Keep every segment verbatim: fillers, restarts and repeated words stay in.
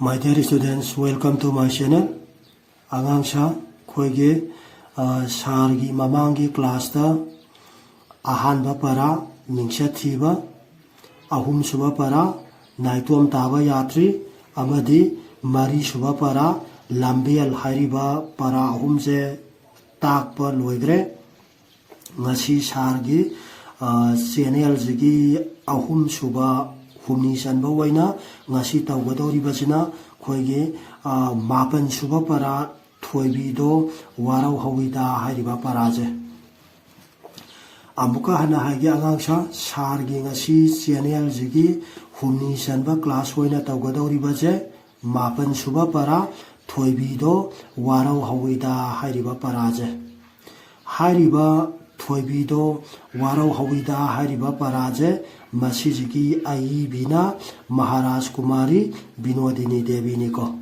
My dear students, welcome to my channel. ꯑꯉꯥꯡꯁꯥ, ꯑꯩꯈꯣꯏꯒꯤ ꯁꯥꯔꯒꯤ ꯃꯃꯥꯡꯒꯤ ꯀ꯭ꯂꯥꯁꯇ ꯑꯍꯥꯟꯕ ꯄꯔꯥ ꯃꯤꯡꯆꯠ ꯊꯤꯕ, ꯑꯍꯨꯝꯁꯨꯕ ꯄꯔꯥ ꯅꯥꯏꯇꯣꯝ ꯇꯥꯕ ꯌꯥꯇ꯭ꯔꯤ ꯑꯃꯗꯤ ꯃꯔꯤꯁꯨꯕ ꯄꯔꯥ ꯂꯝꯕꯦꯜ ꯍꯥꯏꯔꯤꯕ ꯄꯔꯥ ꯑꯍꯨꯝꯁꯦ ꯇꯥꯛꯄ ꯂꯣꯏꯈ꯭ꯔꯦ꯫ ꯉꯁꯤ ꯁꯥꯔꯒꯤ ꯆꯦꯅꯦꯜꯁꯤꯒꯤ ꯑꯍꯨꯝꯁꯨꯕ ꯍꯨꯝꯅꯤ ꯆꯟꯕ ꯑꯣꯏꯅ ꯉꯁꯤ ꯇꯧꯒꯗꯧꯔꯤꯕꯁꯤꯅ ꯑꯩꯈꯣꯏꯒꯤ ꯃꯥꯄꯟ ꯁꯨꯕ ꯄꯔꯥ ꯊꯣꯏꯕꯤꯗꯣ ꯋꯥꯔꯧ ꯍꯧꯋꯤꯗ ꯍꯥꯏꯔꯤꯕ ꯄꯔꯥꯁꯦ꯫ ꯑꯃꯨꯛꯀ ꯍꯟꯅ ꯍꯥꯏꯒꯦ ꯑꯉꯥꯡꯁꯥ, ꯁꯥꯔꯒꯤ ꯉꯁꯤ ꯆꯦꯅꯦꯜꯁꯤꯒꯤ ꯍꯨꯝꯅꯤ ꯆꯟꯕ ꯀ꯭ꯂꯥꯁ ꯑꯣꯏꯅ ꯇꯧꯒꯗꯧꯔꯤꯕꯁꯦ ꯃꯥꯄꯟ ꯁꯨꯕ ꯄꯔꯥ ꯊꯣꯏꯕꯤꯗꯣ ꯋꯥꯔꯧ ꯍꯧꯋꯤꯗ ꯍꯥꯏꯔꯤꯕ ꯄꯔꯥꯁꯦ꯫ ꯍꯥꯏꯔꯤꯕ ꯊꯣꯏꯕꯤꯗꯣ ꯋꯥꯔꯧ ꯍꯧꯋꯤꯗ ꯍꯥꯏꯔꯤꯕ ꯄꯔꯥꯁꯦ ꯃꯁꯤꯁꯤꯒꯤ ꯑꯏꯕꯤꯅ ꯃꯍꯥꯔꯥꯖ ꯀꯨꯃꯥꯔꯤ ꯕꯤꯅꯣꯗꯤꯅꯤ ꯗꯦꯕꯤꯅꯤꯀꯣ꯫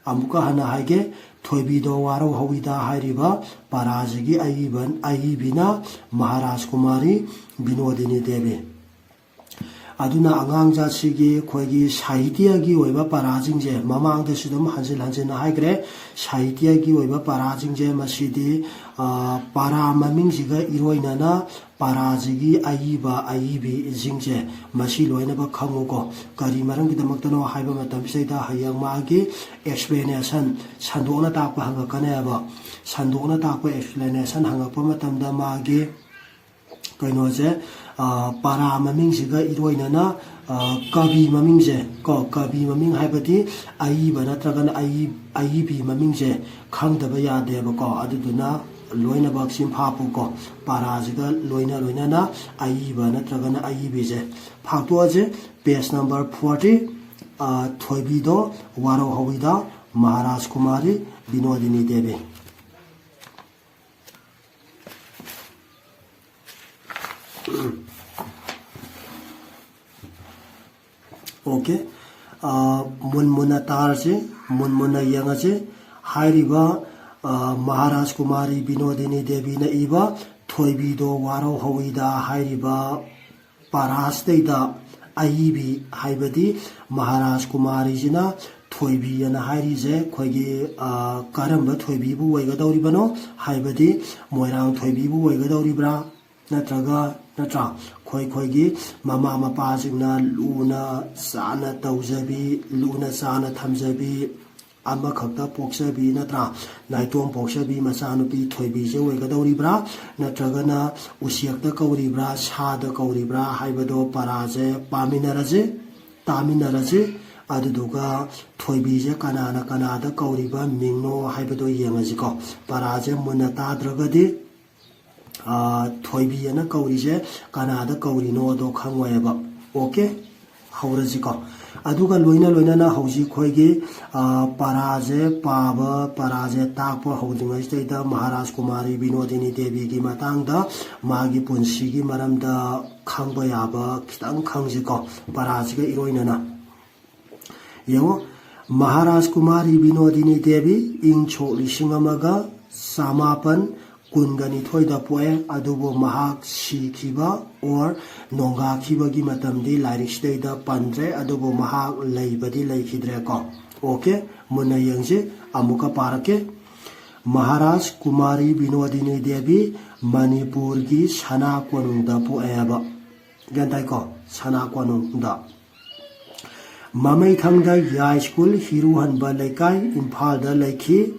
ꯑꯃꯨꯛꯀ ꯍꯟꯅ ꯍꯥꯏꯒꯦ, ꯊꯣꯏꯕꯤꯗꯣ ꯋꯥꯔꯧ ꯍꯧꯋꯤꯗ ꯍꯥꯏꯔꯤꯕ ꯄꯔꯥꯁꯤꯒꯤ ꯑꯏꯕ, ꯑꯏꯕꯤꯅ ꯃꯍꯥꯔꯥꯖ ꯀꯨꯃꯥꯔꯤ ꯕꯤꯅꯣꯗꯤꯅꯤ ꯗꯦꯕꯤ꯫ ꯑꯗꯨꯅ ꯑꯉꯥꯡ ꯖꯥꯠꯁꯤꯒꯤ ꯑꯩꯈꯣꯏꯒꯤ ꯁꯥꯍꯤꯇ꯭ꯌꯒꯤ ꯑꯣꯏꯕ ꯄꯔꯥꯁꯤꯡꯁꯦ ꯃꯃꯥꯡꯗꯁꯨ ꯑꯗꯨꯝ ꯍꯟꯖꯤꯟ ꯍꯟꯖꯤꯟꯅ ꯍꯥꯏꯈ꯭ꯔꯦ꯫ ꯁꯥꯍꯤꯇ꯭ꯌꯒꯤ ꯑꯣꯏꯕ ꯄꯔꯥꯁꯤꯡꯁꯦ ꯃꯁꯤꯗꯤ, ꯑ, ꯄꯔꯥ ꯃꯃꯤꯡꯁꯤꯒ ꯏꯔꯣꯏꯅꯅ ꯄꯔꯥꯁꯤꯒꯤ ꯑꯏꯕ ꯑꯏꯕꯤꯁꯤꯡꯁꯦ ꯃꯁꯤ ꯂꯣꯏꯅꯃꯛ ꯈꯪꯉꯨꯀꯣ꯫ ꯀꯔꯤ ꯃꯔꯝꯒꯤꯗꯃꯛꯇꯅꯣ ꯍꯥꯏꯕ ꯃꯇꯝꯁꯤꯗꯩꯗ ꯍꯌꯦꯡ ꯃꯥꯒꯤ explanation, ꯁꯟꯗꯣꯛꯅ ꯇꯥꯛꯄ ꯍꯪꯉꯛꯀꯅꯦꯕ꯫ ꯁꯟꯗꯣꯛꯅ ꯇꯥꯛꯄ explanation ꯍꯪꯉꯛꯄ ꯃꯇꯝꯗ ꯃꯥꯒꯤ ꯀꯩꯅꯣꯁꯦ, ꯑ, ꯄꯔꯥ ꯃꯃꯤꯡꯁꯤꯒ ꯏꯔꯣꯏꯅꯅ, ꯑ, ꯀꯕꯤ ꯃꯃꯤꯡꯁꯦ ꯀꯣ, ꯀꯕꯤ ꯃꯃꯤꯡ ꯍꯥꯏꯕꯗꯤ ꯑꯏꯕ ꯅꯠꯇ꯭ꯔꯒꯅ ꯑꯏ-, ꯑꯏꯕꯤ ꯃꯃꯤꯡꯁꯦ ꯈꯪꯗꯕ ꯌꯥꯗꯦꯕꯀꯣ꯫ ꯑꯗꯨꯗꯨꯅ ꯂꯣꯏꯅꯃꯛ ꯁꯤ ꯐꯥꯄꯨꯀꯣ, ꯄꯔꯥꯁꯤꯒ ꯂꯣꯏꯅ ꯂꯣꯏꯅꯅ ꯑꯏꯕ ꯅꯠꯇ꯭ꯔꯒꯅ ꯑꯏꯕꯤꯁꯦ ꯐꯥꯛꯇꯣꯛꯑꯁꯦ꯫ Page number forty, ꯑ, ꯊꯣꯏꯕꯤꯗꯣ ꯋꯥꯔꯧ ꯍꯧꯋꯤꯗ, ꯃꯍꯥꯔꯥꯖ ꯀꯨꯃꯥꯔꯤ ꯕꯤꯅꯣꯗꯤꯅꯤ ꯗꯦꯕꯤ꯫ Okay, ꯑ, ꯃꯨꯟ ꯃꯨꯟꯅ ꯇꯥꯔꯁꯤ, ꯃꯨꯟ ꯃꯨꯟꯅ ꯌꯦꯡꯉꯁꯤ꯫ ꯍꯥꯏꯔꯤꯕ, ꯑ, ꯃꯍꯥꯔꯥꯖ ꯀꯨꯃꯥꯔꯤ ꯕꯤꯅꯣꯗꯤꯅꯤ ꯗꯦꯕꯤꯅ ꯏꯕ ꯊꯣꯏꯕꯤꯗꯣ ꯋꯥꯔꯧ ꯍꯧꯋꯤꯗ ꯍꯥꯏꯔꯤꯕ ꯄꯔꯥꯁꯤꯗꯩꯗ ꯑꯏꯕꯤ ꯍꯥꯏꯕꯗꯤ ꯃꯍꯥꯔꯥꯖ ꯀꯨꯃꯥꯔꯤꯁꯤꯅ ꯊꯣꯏꯕꯤ ꯑꯅ ꯍꯥꯏꯔꯤꯁꯦ ꯑꯩꯈꯣꯏꯒꯤ, ꯑ, ꯀꯔꯝꯕ ꯊꯣꯏꯕꯤꯕꯨ ꯑꯣꯏꯒꯗꯧꯔꯤꯕꯅꯣ? ꯍꯥꯏꯕꯗꯤ ꯃꯣꯏꯔꯥꯡ ꯊꯣꯏꯕꯤꯕꯨ ꯑꯣꯏꯒꯗꯧꯔꯤꯕ꯭ꯔꯥ? ꯅꯠꯇ꯭ꯔꯒ, ꯅꯠꯇ꯭ꯔꯥ? ꯑꯩꯈꯣꯏ, ꯑꯩꯈꯣꯏꯒꯤ ꯃꯃꯥ ꯃꯄꯥꯁꯤꯡꯅ ꯂꯨꯅ ꯆꯥꯅ ꯇꯧꯖꯕꯤ, ꯂꯨꯅ ꯆꯥꯅ ꯊꯝꯖꯕꯤ, ꯑꯃꯈꯛꯇ ꯄꯣꯛꯆꯕꯤ, ꯅꯠꯇ꯭ꯔꯥ? ꯅꯥꯏꯇꯣꯝ ꯄꯣꯛꯆꯕꯤ ꯃꯆꯥꯅꯨꯄꯤ ꯊꯣꯏꯕꯤꯁꯦ ꯑꯣꯏꯒꯗꯧꯔꯤꯕ꯭ꯔꯥ? ꯅꯠꯇ꯭ꯔꯒꯅ ꯎꯆꯦꯛꯇ ꯀꯧꯔꯤꯕ꯭ꯔꯥ, ꯁꯥꯗ ꯀꯧꯔꯤꯕ꯭ꯔꯥ ꯍꯥꯏꯕꯗꯣ ꯄꯔꯥꯁꯦ ꯄꯥꯃꯤꯟꯅꯔꯁꯤ, ꯇꯥꯃꯤꯟꯅꯔꯁꯤ꯫ ꯑꯗꯨꯗꯨꯒ ꯊꯣꯏꯕꯤꯁꯦ ꯀꯅꯥꯅ ꯀꯅꯥꯗ ꯀꯧꯔꯤꯕ ꯃꯤꯡꯅꯣ ꯍꯥꯏꯕꯗꯣ ꯌꯦꯡꯉꯁꯤꯀꯣ꯫ ꯄꯔꯥꯁꯦ ꯃꯨꯟꯅ ꯇꯥꯗ꯭ꯔꯒꯗꯤ, ꯑ, ꯊꯣꯏꯕꯤ ꯑꯅ ꯀꯧꯔꯤꯁꯦ ꯀꯅꯥꯗ ꯀꯧꯔꯤꯅꯣꯗꯣ ꯈꯪꯉꯣꯏꯕ꯫ ꯑꯣꯀꯦ, ꯍꯧꯔꯁꯤꯀꯣ꯫ ꯑꯗꯨꯒ ꯂꯣꯏꯅ ꯂꯣꯏꯅꯅ ꯍꯧꯖꯤꯛ ꯑꯩꯈꯣꯏꯒꯤ, ꯑ, ꯄꯔꯥꯁꯦ ꯄꯥꯕ, ꯄꯔꯥꯁꯦ ꯇꯥꯛꯄ ꯍꯧꯗ꯭ꯔꯤꯉꯩꯁꯤꯗꯩꯗ ꯃꯍꯥꯔꯥꯖ ꯀꯨꯃꯥꯔꯤ ꯕꯤꯅꯣꯗꯤꯅꯤ ꯗꯦꯕꯤꯒꯤ ꯃꯇꯥꯡꯗ, ꯃꯥꯒꯤ ꯄꯨꯟꯁꯤꯒꯤ ꯃꯔꯝꯗ ꯈꯪꯕ ꯌꯥꯕ ꯈꯤꯇꯪ ꯈꯪꯁꯤꯀꯣ, ꯄꯔꯥꯁꯤꯒ ꯏꯔꯣꯏꯅꯅ꯫ ꯌꯦꯡꯉꯣ, ꯃꯍꯥꯔꯥꯖ ꯀꯨꯃꯥꯔꯤ ꯕꯤꯅꯣꯗꯤꯅꯤ ꯗꯦꯕꯤ ꯏꯪ ꯁꯣꯛ ꯂꯤꯁꯤꯡ ꯑꯃꯒ ꯆꯃꯥꯄꯟ ꯀꯨꯟꯒ ꯅꯤꯊꯣꯏꯗ ꯄꯣꯛꯑꯦ, ꯑꯗꯨꯕꯨ ꯃꯍꯥꯛ ꯁꯤꯈꯤꯕ ꯑꯣꯔ ꯅꯣꯡꯒꯥꯈꯤꯕꯒꯤ ꯃꯇꯝꯗꯤ ꯂꯥꯏꯔꯤꯛꯁꯤꯗꯩꯗ ꯄꯟꯗ꯭ꯔꯦ, ꯑꯗꯨꯕꯨ ꯃꯍꯥꯛ ꯂꯩꯕꯗꯤ ꯂꯩꯈꯤꯗ꯭ꯔꯦꯀꯣ꯫ ꯑꯣꯀꯦ, ꯃꯨꯟꯅ ꯌꯦꯡꯁꯤ, ꯑꯃꯨꯛꯀ ꯄꯥꯔꯛꯀꯦ꯫ ꯃꯍꯥꯔꯥꯖ ꯀꯨꯃꯥꯔꯤ ꯕꯤꯅꯣꯗꯤꯅꯤ ꯗꯦꯕꯤ ꯃꯅꯤꯄꯨꯔꯒꯤ ꯁꯅꯥ ꯀꯣꯅꯨꯡꯗ ꯄꯣꯛꯑꯦꯕ꯫ ꯒ꯭ꯌꯥꯟ ꯇꯥꯏꯀꯣ? ꯁꯅꯥ ꯀꯣꯅꯨꯡꯗ꯫ ꯃꯃꯩꯊꯪꯗ ꯌꯥꯏ ꯁ꯭ꯀꯨꯜ, ꯍꯤꯔꯨꯍꯟꯕ ꯂꯩꯀꯥꯏ, ꯏꯝꯐꯥꯜꯗ ꯂꯩꯈꯤ꯫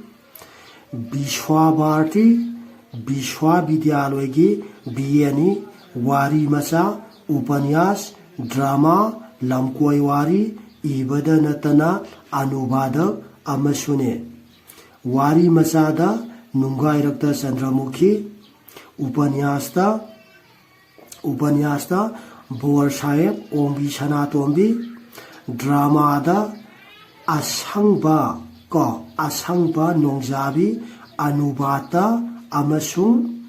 ꯕꯤꯁ꯭ꯋꯥꯚꯥꯔꯇꯤ ꯕꯤꯁ꯭ꯋꯥꯕꯤꯗ꯭ꯌꯥꯂꯣꯏꯒꯤ ꯕꯤ ꯑꯦꯅꯤ, ꯋꯥꯔꯤ ꯃꯆꯥ, ꯎꯄꯅ꯭ꯌꯥꯁ, ꯗ꯭ꯔꯃꯥ, ꯂꯝꯀꯣꯏ ꯋꯥꯔꯤ ꯏꯕꯗ ꯅꯠꯇꯅ ꯑꯅꯨꯕꯥꯗꯛ ꯑꯃꯁꯨꯅꯤ꯫ ꯋꯥꯔꯤ ꯃꯆꯥꯗ ꯅꯨꯡꯒꯥꯏꯔꯛꯇ ꯆꯟꯗ꯭ꯔꯃꯨꯈꯤ, ꯎꯄꯅ꯭ꯌꯥꯁꯇ, ꯎꯄꯅ꯭ꯌꯥꯁꯇ ꯕꯣꯔ ꯁꯥꯍꯦꯕ ꯑꯣꯡꯕꯤ ꯁꯅꯥꯇꯣꯝꯕꯤ, ꯗ꯭ꯔꯃꯥꯗ ꯑꯁꯪꯕ, ꯀꯣ, ꯑꯁꯪꯕ ꯅꯣꯡꯖꯥꯕꯤ, ꯑꯅꯨꯕꯥꯗ ꯑꯃꯁꯨꯡ,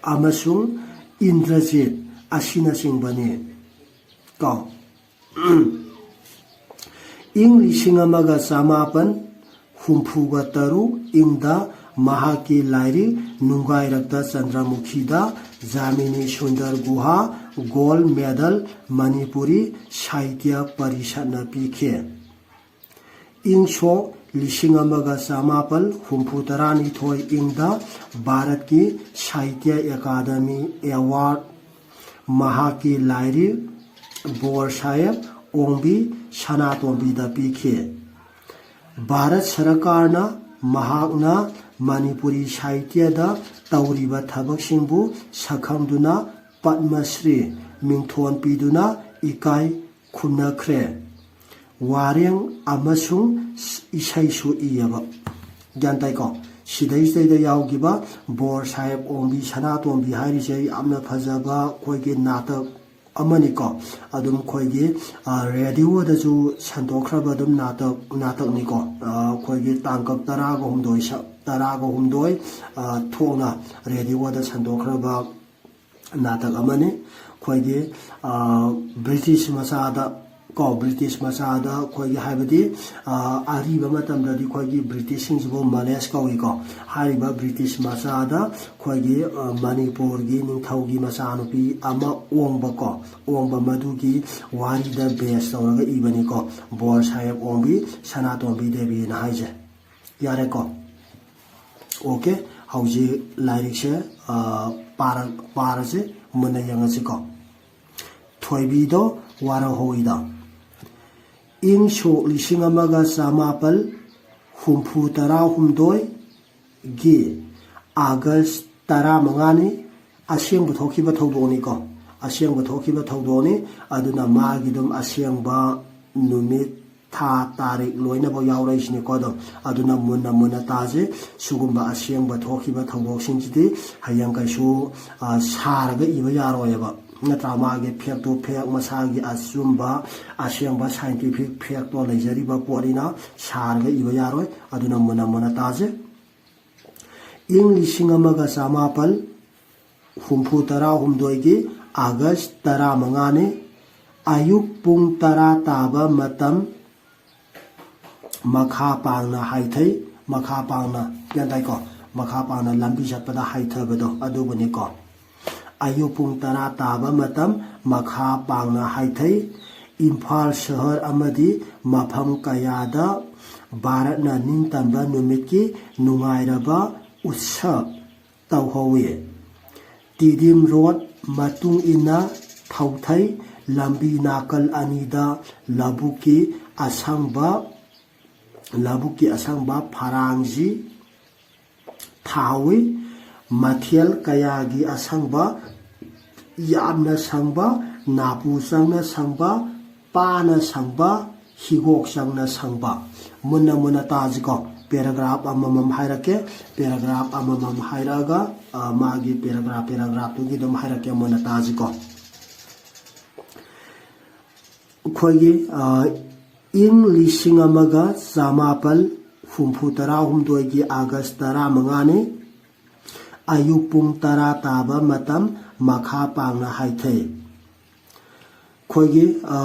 ꯑꯃꯁꯨꯡ ꯏꯟꯗ꯭ꯔꯖꯤꯠ ꯑꯁꯤꯅꯆꯤꯡꯕꯅꯤ꯫ ꯀꯣ꯫ ꯏꯪ ꯂꯤꯁꯤꯡ ꯑꯃꯒ ꯆꯃꯥꯄꯟ ꯍꯨꯝꯐꯨꯒ ꯇꯔꯨꯛ ꯏꯪꯗ ꯃꯍꯥꯛꯀꯤ ꯂꯥꯏꯔꯤꯛ ꯅꯨꯡꯒꯥꯏꯔꯛꯇ ꯆꯟꯗ꯭ꯔꯃꯨꯈꯤꯗ ꯖꯥꯃꯤꯅꯤ ꯁꯨꯟꯗꯔ ꯒꯨꯍꯥ ꯒꯣꯜꯗ ꯃꯦꯗꯜ ꯃꯅꯤꯄꯨꯔꯤ ꯁꯥꯍꯤꯇ꯭ꯌ ꯄꯔꯤꯁꯠꯅ ꯄꯤꯈꯤ꯫ ꯏꯪ ꯁꯣꯛ ꯂꯤꯁꯤꯡ ꯑꯃꯒ ꯆꯃꯥꯄꯜ ꯍꯨꯝꯐꯨ ꯇꯔꯥꯅꯤꯊꯣꯏ ꯏꯪꯗ ꯚꯥꯔꯠꯀꯤ ꯁꯥꯍꯤꯇ꯭ꯌ ꯑꯦꯀꯥꯗꯃꯤ ꯑꯦꯋꯥꯔꯗ ꯃꯍꯥꯛꯀꯤ ꯂꯥꯏꯔꯤꯛ ꯕꯣꯔ ꯁꯥꯍꯦꯕ ꯑꯣꯡꯕꯤ ꯁꯅꯥꯇꯣꯝꯕꯤꯗ ꯄꯤꯈꯤ꯫ ꯚꯥꯔꯠ ꯁꯔꯀꯥꯔꯅ ꯃꯍꯥꯛꯅ ꯃꯅꯤꯄꯨꯔꯤ ꯁꯥꯍꯤꯇ꯭ꯌꯗ ꯇꯧꯔꯤꯕ ꯊꯕꯛꯁꯤꯡꯕꯨ ꯁꯛꯈꯪꯗꯨꯅ ꯄꯗꯃ ꯁ꯭ꯔꯤ ꯃꯤꯡꯊꯣꯟ ꯄꯤꯗꯨꯅ ꯏꯀꯥꯏ ꯈꯨꯝꯅꯈ꯭ꯔꯦ꯫ ꯋꯥꯔꯦꯡ ꯑꯃꯁꯨꯡ ꯏꯁꯩꯁꯨ ꯏꯌꯦꯕ꯫ ꯒ꯭ꯌꯥꯟ ꯇꯥꯏꯀꯣ? ꯁꯤꯗꯩꯁꯤꯗꯩꯗ ꯌꯥꯎꯈꯤꯕ ꯕꯣꯔ ꯁꯥꯍꯦꯕ ꯑꯣꯡꯕꯤ ꯁꯅꯥꯇꯣꯝꯕꯤ ꯍꯥꯏꯔꯤꯁꯦ ꯌꯥꯝꯅ ꯐꯖꯕ ꯑꯩꯈꯣꯏꯒꯤ ꯅꯥꯇꯛ ꯑꯃꯅꯤꯀꯣ꯫ ꯑꯗꯨꯝ ꯑꯩꯈꯣꯏꯒꯤ, ꯑ, ꯔꯦꯗꯤꯑꯣꯗꯁꯨ ꯁꯟꯗꯣꯛꯈ꯭ꯔꯕ ꯑꯗꯨꯝ ꯅꯥꯇꯛ, ꯅꯥꯇꯛꯅꯤꯀꯣ꯫ ꯑ, ꯑꯩꯈꯣꯏꯒꯤ ꯇꯥꯡꯀꯛ ꯇꯔꯥꯒ ꯍꯨꯝꯗꯣꯏ ꯁ-, ꯇꯔꯥꯒ ꯍꯨꯝꯗꯣꯏ, ꯑ, ꯊꯣꯛꯅ ꯔꯦꯗꯤꯑꯣꯗ ꯁꯟꯗꯣꯛꯈ꯭ꯔꯕ ꯅꯥꯇꯛ ꯑꯃꯅꯤ꯫ ꯑꯩꯈꯣꯏꯒꯤ, ꯑ, ꯕ꯭ꯔꯤꯇꯤꯁ ꯃꯆꯥꯗ ꯀꯣ, ꯕ꯭ꯔꯤꯇꯤꯁ ꯃꯆꯥꯗ ꯑꯩꯈꯣꯏꯒꯤ ꯍꯥꯏꯕꯗꯤ, ꯑ, ꯑꯔꯤꯕ ꯃꯇꯝꯗꯗꯤ ꯑꯩꯈꯣꯏꯒꯤ ꯕ꯭ꯔꯤꯇꯤꯁꯁꯤꯡꯁꯤꯕꯨ ꯃꯂꯦꯁ ꯀꯧꯏꯀꯣ꯫ ꯍꯥꯏꯔꯤꯕ ꯕ꯭ꯔꯤꯇꯤꯁ ꯃꯆꯥꯗ ꯑꯩꯈꯣꯏꯒꯤ, ꯑ, ꯃꯅꯤꯄꯨꯔꯒꯤ ꯅꯤꯡꯊꯧꯒꯤ ꯃꯆꯥꯅꯨꯄꯤ ꯑꯃ ꯑꯣꯡꯕꯀꯣ, ꯑꯣꯡꯕ ꯃꯗꯨꯒꯤ ꯋꯥꯔꯤꯗ ꯕꯦꯁ ꯇꯧꯔꯒ ꯏꯕꯅꯤꯀꯣ, ꯕꯣꯔ ꯁꯥꯍꯦꯕ ꯑꯣꯡꯕꯤ ꯁꯅꯥꯇꯣꯝꯕꯤ ꯗꯦꯕꯤꯅ ꯍꯥꯏꯁꯦ꯫ ꯌꯥꯔꯦꯀꯣ? ꯑꯣꯀꯦ, ꯍꯧꯖꯤꯛ ꯂꯥꯏꯔꯤꯛꯁꯦ, ꯑ, ꯄꯥꯔ-, ꯄꯥꯔꯁꯤ, ꯃꯨꯟꯅ ꯌꯦꯡꯉꯁꯤꯀꯣ꯫ ꯊꯣꯏꯕꯤꯗꯣ ꯋꯥꯔꯍꯧꯏꯗ꯫ ꯏꯪ ꯁꯣꯛ ꯂꯤꯁꯤꯡ ꯑꯃꯒ ꯆꯃꯥꯄꯜ ꯍꯨꯝꯐꯨ ꯇꯔꯥ ꯍꯨꯝꯗꯣꯏꯒꯤ ꯑꯥꯒꯁ ꯇꯔꯥꯃꯉꯥꯅꯤ꯫ ꯑꯁꯦꯡꯕ ꯊꯣꯛꯈꯤꯕ ꯊꯧꯗꯣꯛꯅꯤꯀꯣ꯫ ꯑꯁꯦꯡꯕ ꯊꯣꯛꯈꯤꯕ ꯊꯧꯗꯣꯛꯅꯤ꯫ ꯑꯗꯨꯅ ꯃꯥꯒꯤ ꯑꯗꯨꯝ ꯑꯁꯦꯡꯕ ꯅꯨꯃꯤꯠ, ꯊꯥ, ꯇꯥꯔꯤꯛ ꯂꯣꯏꯅꯃꯛ ꯌꯥꯎꯔꯛꯏꯁꯤꯅꯤꯀꯣ꯫ ꯑꯗꯨꯝ ꯑꯗꯨꯅ ꯃꯨꯟꯅ ꯃꯨꯟꯅ ꯇꯥꯁꯦ꯫ ꯁꯤꯒꯨꯝꯕ ꯑꯁꯦꯡꯕ ꯊꯣꯛꯈꯤꯕ ꯊꯧꯗꯣꯛꯁꯤꯡꯁꯤꯗꯤ ꯍꯌꯦꯡ ꯀꯩꯁꯨ, ꯑ, ꯁꯥꯔꯒ ꯏꯕ ꯌꯥꯔꯣꯏꯑꯕ, ꯅꯠꯇ꯭ꯔꯥ? ꯃꯥꯒꯤ fact to fact, ꯃꯁꯥꯒꯤ ꯑꯆꯨꯝꯕ, ꯑꯁꯦꯡꯕ scientific factꯇꯣ ꯂꯩꯖꯔꯤꯕ ꯄꯣꯠꯅꯤꯅ ꯁꯥꯔꯒ ꯏꯕ ꯌꯥꯔꯣꯏ꯫ ꯑꯗꯨꯅ ꯃꯨꯟꯅ ꯃꯨꯟꯅ ꯇꯥꯁꯦ꯫ ꯏꯪ ꯂꯤꯁꯤꯡ ꯑꯃꯒ ꯆꯃꯥꯄꯜ ꯍꯨꯝꯐꯨ ꯇꯔꯥ ꯍꯨꯝꯗꯣꯏꯒꯤ ꯑꯥꯒꯁ ꯇꯔꯥꯃꯉꯥꯅꯤ꯫ ꯑꯌꯨꯛ ꯄꯨꯡ ꯇꯔꯥ ꯇꯥꯕ ꯃꯇꯝ꯫ ꯃꯈꯥ ꯄꯥꯡꯅ ꯍꯥꯏꯊꯩ꯫ ꯃꯈꯥ ꯄꯥꯡꯅ, ꯒ꯭ꯌꯥꯟ ꯇꯥꯏꯀꯣ? ꯃꯈꯥ ꯄꯥꯡꯅ ꯂꯝꯕꯤ ꯆꯠꯄꯗ ꯍꯥꯏꯊꯕꯗꯣ ꯑꯗꯨꯕꯨꯅꯤꯀꯣ꯫ ꯑꯌꯨꯛ ꯄꯨꯡ ꯇꯔꯥ ꯇꯥꯕ ꯃꯇꯝ꯫ ꯃꯈꯥ ꯄꯥꯡꯅ ꯍꯥꯏꯊꯩ꯫ ꯏꯝꯐꯥꯜ ꯁꯍꯔ ꯑꯃꯗꯤ ꯃꯐꯝ ꯀꯌꯥꯗ ꯚꯥꯔꯠꯅ ꯅꯤꯡꯇꯝꯕ ꯅꯨꯃꯤꯠꯀꯤ ꯅꯨꯡꯉꯥꯏꯔꯕ ꯎꯠꯁꯕ ꯇꯧꯍꯧꯏ꯫ ꯇꯤꯗꯤꯝ ꯔꯣꯗ ꯃꯇꯨꯡ ꯏꯟꯅ ꯊꯧꯊꯩ ꯂꯝꯕꯤ ꯅꯥꯀꯜ ꯑꯅꯤꯗ ꯂꯧꯕꯨꯛꯀꯤ ꯑꯁꯪꯕ, ꯂꯧꯕꯨꯛꯀꯤ ꯑꯁꯪꯕ ꯐꯔꯥꯡꯁꯤ ꯊꯥꯍꯧꯏ꯫ ꯃꯊꯦꯜ ꯀꯌꯥꯒꯤ ꯑꯁꯪꯕ, ꯌꯥꯝꯅ ꯁꯪꯕ, ꯅꯥꯄꯨ ꯆꯪꯅ ꯁꯪꯕ, ꯄꯥꯅ ꯁꯪꯕ, ꯍꯤꯒꯣꯛ ꯆꯪꯅ ꯁꯪꯕ꯫ ꯃꯨꯟꯅ ꯃꯨꯟꯅ ꯇꯥꯁꯤꯀꯣ꯫ ꯄꯦꯔꯥꯒ꯭ꯔꯥꯐ ꯑꯃꯃꯝ ꯍꯥꯏꯔꯛꯀꯦ꯫ ꯄꯦꯔꯥꯒ꯭ꯔꯥꯐ ꯑꯃꯃꯝ ꯍꯥꯏꯔꯛꯑꯒ, ꯑ, ꯃꯥꯒꯤ ꯄꯦꯔꯥꯒ꯭ꯔꯥꯐ, ꯄꯦꯔꯥꯒ꯭ꯔꯥꯐꯇꯨꯒꯤ ꯑꯗꯨꯝ ꯍꯥꯏꯔꯛꯀꯦ, ꯃꯨꯟꯅ ꯇꯥꯁꯤꯀꯣ꯫ ꯑꯩꯈꯣꯏꯒꯤ, ꯑ, ꯏꯪ ꯂꯤꯁꯤꯡ ꯑꯃꯒ ꯆꯃꯥꯄꯜ ꯍꯨꯝꯐꯨ ꯇꯔꯥꯍꯨꯝꯗꯣꯏꯒꯤ ꯑꯥꯒꯁ ꯇꯔꯥꯃꯉꯥꯅꯤ꯫ ꯑꯌꯨꯛ ꯄꯨꯡ ꯇꯔꯥ ꯇꯥꯕ ꯃꯇꯝ ꯃꯈꯥ ꯄꯥꯡꯅ ꯍꯥꯏꯊꯩ꯫ ꯑꯩꯈꯣꯏꯒꯤ, ꯑ,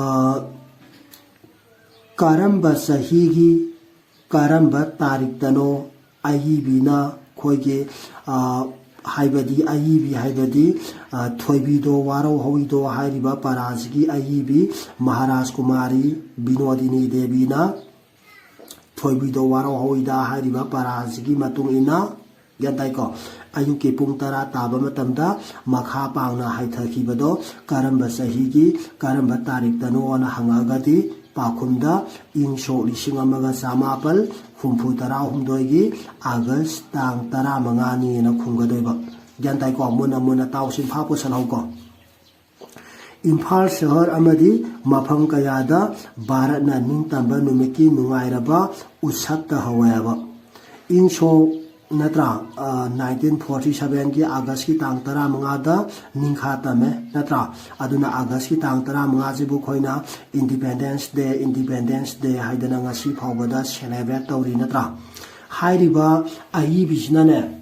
ꯀꯔꯝꯕ ꯆꯍꯤꯒꯤ ꯀꯔꯝꯕ ꯇꯥꯔꯤꯛꯇꯅꯣ ꯑꯏꯕꯤꯅ ꯑꯩꯈꯣꯏꯒꯤ, ꯑ, ꯍꯥꯏꯕꯗꯤ ꯑꯏꯕꯤ ꯍꯥꯏꯕꯗꯤ, ꯑ, ꯊꯣꯏꯕꯤꯗꯣ ꯋꯥꯔꯧ ꯍꯧꯏꯗꯣ ꯍꯥꯏꯔꯤꯕ ꯄꯔꯥꯁꯤꯒꯤ ꯑꯏꯕꯤ ꯃꯍꯥꯔꯥꯖ ꯀꯨꯃꯥꯔꯤ ꯕꯤꯅꯣꯗꯤꯅꯤ ꯗꯦꯕꯤꯅ ꯊꯣꯏꯕꯤꯗꯣ ꯋꯥꯔꯧ ꯍꯧꯏꯗ ꯍꯥꯏꯔꯤꯕ ꯄꯔꯥꯁꯤꯒꯤ ꯃꯇꯨꯡ ꯏꯟꯅ, ꯒ꯭ꯌꯥꯟ ꯇꯥꯏꯀꯣ? ꯑꯌꯨꯛꯀꯤ ꯄꯨꯡ ꯇꯔꯥ ꯇꯥꯕ ꯃꯇꯝꯗ ꯃꯈꯥ ꯄꯥꯡꯅ ꯍꯥꯏꯊꯈꯤꯕꯗꯣ ꯀꯔꯝꯕ ꯆꯍꯤꯒꯤ ꯀꯔꯝꯕ ꯇꯥꯔꯤꯛꯇꯅꯣꯅ ꯍꯪꯉꯛꯑꯒꯗꯤ, ꯄꯥꯎꯈꯨꯝꯗ ꯏꯪ ꯁꯣꯛ ꯂꯤꯁꯤꯡ ꯑꯃꯒ ꯆꯃꯥꯄꯜ ꯍꯨꯝꯐꯨ ꯇꯔꯥꯍꯨꯝꯗꯣꯏꯒꯤ ꯑꯥꯒꯁ ꯇꯥꯡ ꯇꯔꯥꯃꯉꯥꯅꯤꯅ ꯈꯨꯝꯒꯗꯣꯏꯕ꯫ ꯒ꯭ꯌꯥꯟ ꯇꯥꯏꯀꯣ? ꯃꯨꯟꯅ ꯃꯨꯟꯅ ꯇꯥꯎ, ꯁꯤꯟꯐꯥ ꯄꯨꯁꯜꯍꯧꯀꯣ꯫ ꯏꯝꯐꯥꯜ ꯁꯍꯔ ꯑꯃꯗꯤ ꯃꯐꯝ ꯀꯌꯥꯗ ꯚꯥꯔꯠꯅ ꯅꯤꯡꯇꯝꯕ ꯅꯨꯃꯤꯠꯀꯤ ꯅꯨꯡꯉꯥꯏꯔꯕ ꯎꯠꯁꯕ ꯇꯧꯍꯧꯋꯦꯕ꯫ ꯏꯪ ꯁꯣꯛ, ꯅꯠꯇ꯭ꯔꯥ, ꯑ, ꯅꯥꯏꯟꯇꯤꯟ ꯐꯣꯔꯇꯤ ꯁꯚꯦꯟꯒꯤ ꯑꯥꯒꯁꯀꯤ ꯇꯥꯡ ꯇꯔꯥꯃꯉꯥꯗ ꯅꯤꯡꯈꯥ ꯇꯝꯃꯦ, ꯅꯠꯇ꯭ꯔꯥ? ꯑꯗꯨꯅ ꯑꯥꯒꯁꯀꯤ ꯇꯥꯡ ꯇꯔꯥꯃꯉꯥꯁꯤꯕꯨ ꯑꯩꯈꯣꯏꯅ Independence Day, Independence Day ꯍꯥꯏꯗꯅ ꯉꯁꯤ ꯐꯥꯎꯕꯗ celebrate ꯇꯧꯔꯤ, ꯅꯠꯇ꯭ꯔꯥ? ꯍꯥꯏꯔꯤꯕ ꯑꯏꯕꯤꯁꯤꯅꯅꯦ,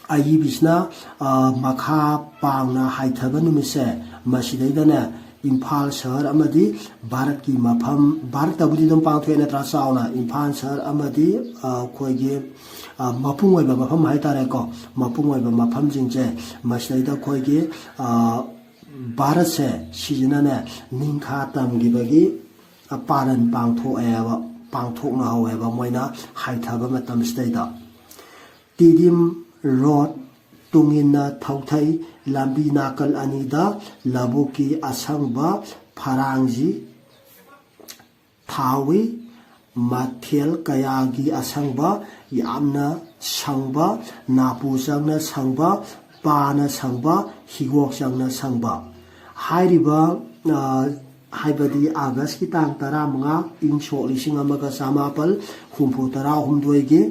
ꯑꯏꯕꯤꯁꯤꯅ, ꯑ, ꯃꯈꯥ ꯄꯥꯡꯅ ꯍꯥꯏꯊꯕ ꯅꯨꯃꯤꯠꯁꯦ, ꯃꯁꯤꯗꯩꯗꯅꯦ, ꯏꯝꯐꯥꯜ ꯁꯍꯔ ꯑꯃꯗꯤ ꯚꯥꯔꯠꯀꯤ ꯃꯐꯝ, ꯚꯥꯔꯠꯇꯕꯨꯗꯤ ꯑꯗꯨꯝ ꯄꯥꯡꯊꯣꯛꯑꯦ ꯅꯠꯇ꯭ꯔꯥ, ꯆꯥꯎꯅ, ꯏꯝꯐꯥꯜ ꯁꯍꯔ ꯑꯃꯗꯤ, ꯑ, ꯑꯩꯈꯣꯏꯒꯤ, ꯑ, ꯃꯄꯨꯡ ꯑꯣꯏꯕ ꯃꯐꯝ ꯍꯥꯏꯇꯥꯔꯦꯀꯣ, ꯃꯄꯨꯡ ꯑꯣꯏꯕ ꯃꯐꯝꯁꯤꯡꯁꯦ, ꯃꯁꯤꯗꯩꯗ ꯑꯩꯈꯣꯏꯒꯤ, ꯑ, ꯚꯥꯔꯠꯁꯦ ꯁꯤꯁꯤꯅꯅꯦ ꯅꯤꯡꯈꯥ ꯇꯝꯈꯤꯕꯒꯤ ꯄꯥꯔꯟ ꯄꯥꯡꯊꯣꯛꯑꯦꯕ, ꯄꯥꯡꯊꯣꯛꯅꯍꯧꯋꯦꯕ ꯃꯣꯏꯅ ꯍꯥꯏꯊꯕ ꯃꯇꯝꯁꯤꯗꯩꯗ꯫ ꯇꯤꯗꯤꯝ ꯔꯣꯗ ꯇꯨꯡꯏꯟꯅ ꯊꯧꯊꯩ꯫ ꯂꯝꯕꯤ ꯅꯥꯀꯜ ꯑꯅꯤꯗ ꯂꯧꯕꯨꯛꯀꯤ ꯑꯁꯪꯕ ꯐꯔꯥꯡꯁꯤ ꯊꯥꯍꯧꯋꯤ꯫ ꯃꯊꯦꯜ ꯀꯌꯥꯒꯤ ꯑꯁꯪꯕ, ꯌꯥꯝꯅ ꯁꯪꯕ, ꯅꯥꯄꯨ ꯆꯪꯅ ꯁꯪꯕ, ꯄꯥꯅ ꯁꯪꯕ, ꯍꯤꯒꯣꯛ ꯆꯪꯅ ꯁꯪꯕ꯫ ꯍꯥꯏꯔꯤꯕ, ꯑ, ꯍꯥꯏꯕꯗꯤ ꯑꯥꯒꯁꯀꯤ ꯇꯥꯡ ꯇꯔꯥꯃꯉꯥ, ꯏꯪ ꯁꯣꯛ ꯂꯤꯁꯤꯡ ꯑꯃꯒ ꯆꯃꯥꯄꯜ ꯍꯨꯝꯐꯨ ꯇꯔꯥ ꯍꯨꯝꯗꯣꯏꯒꯤ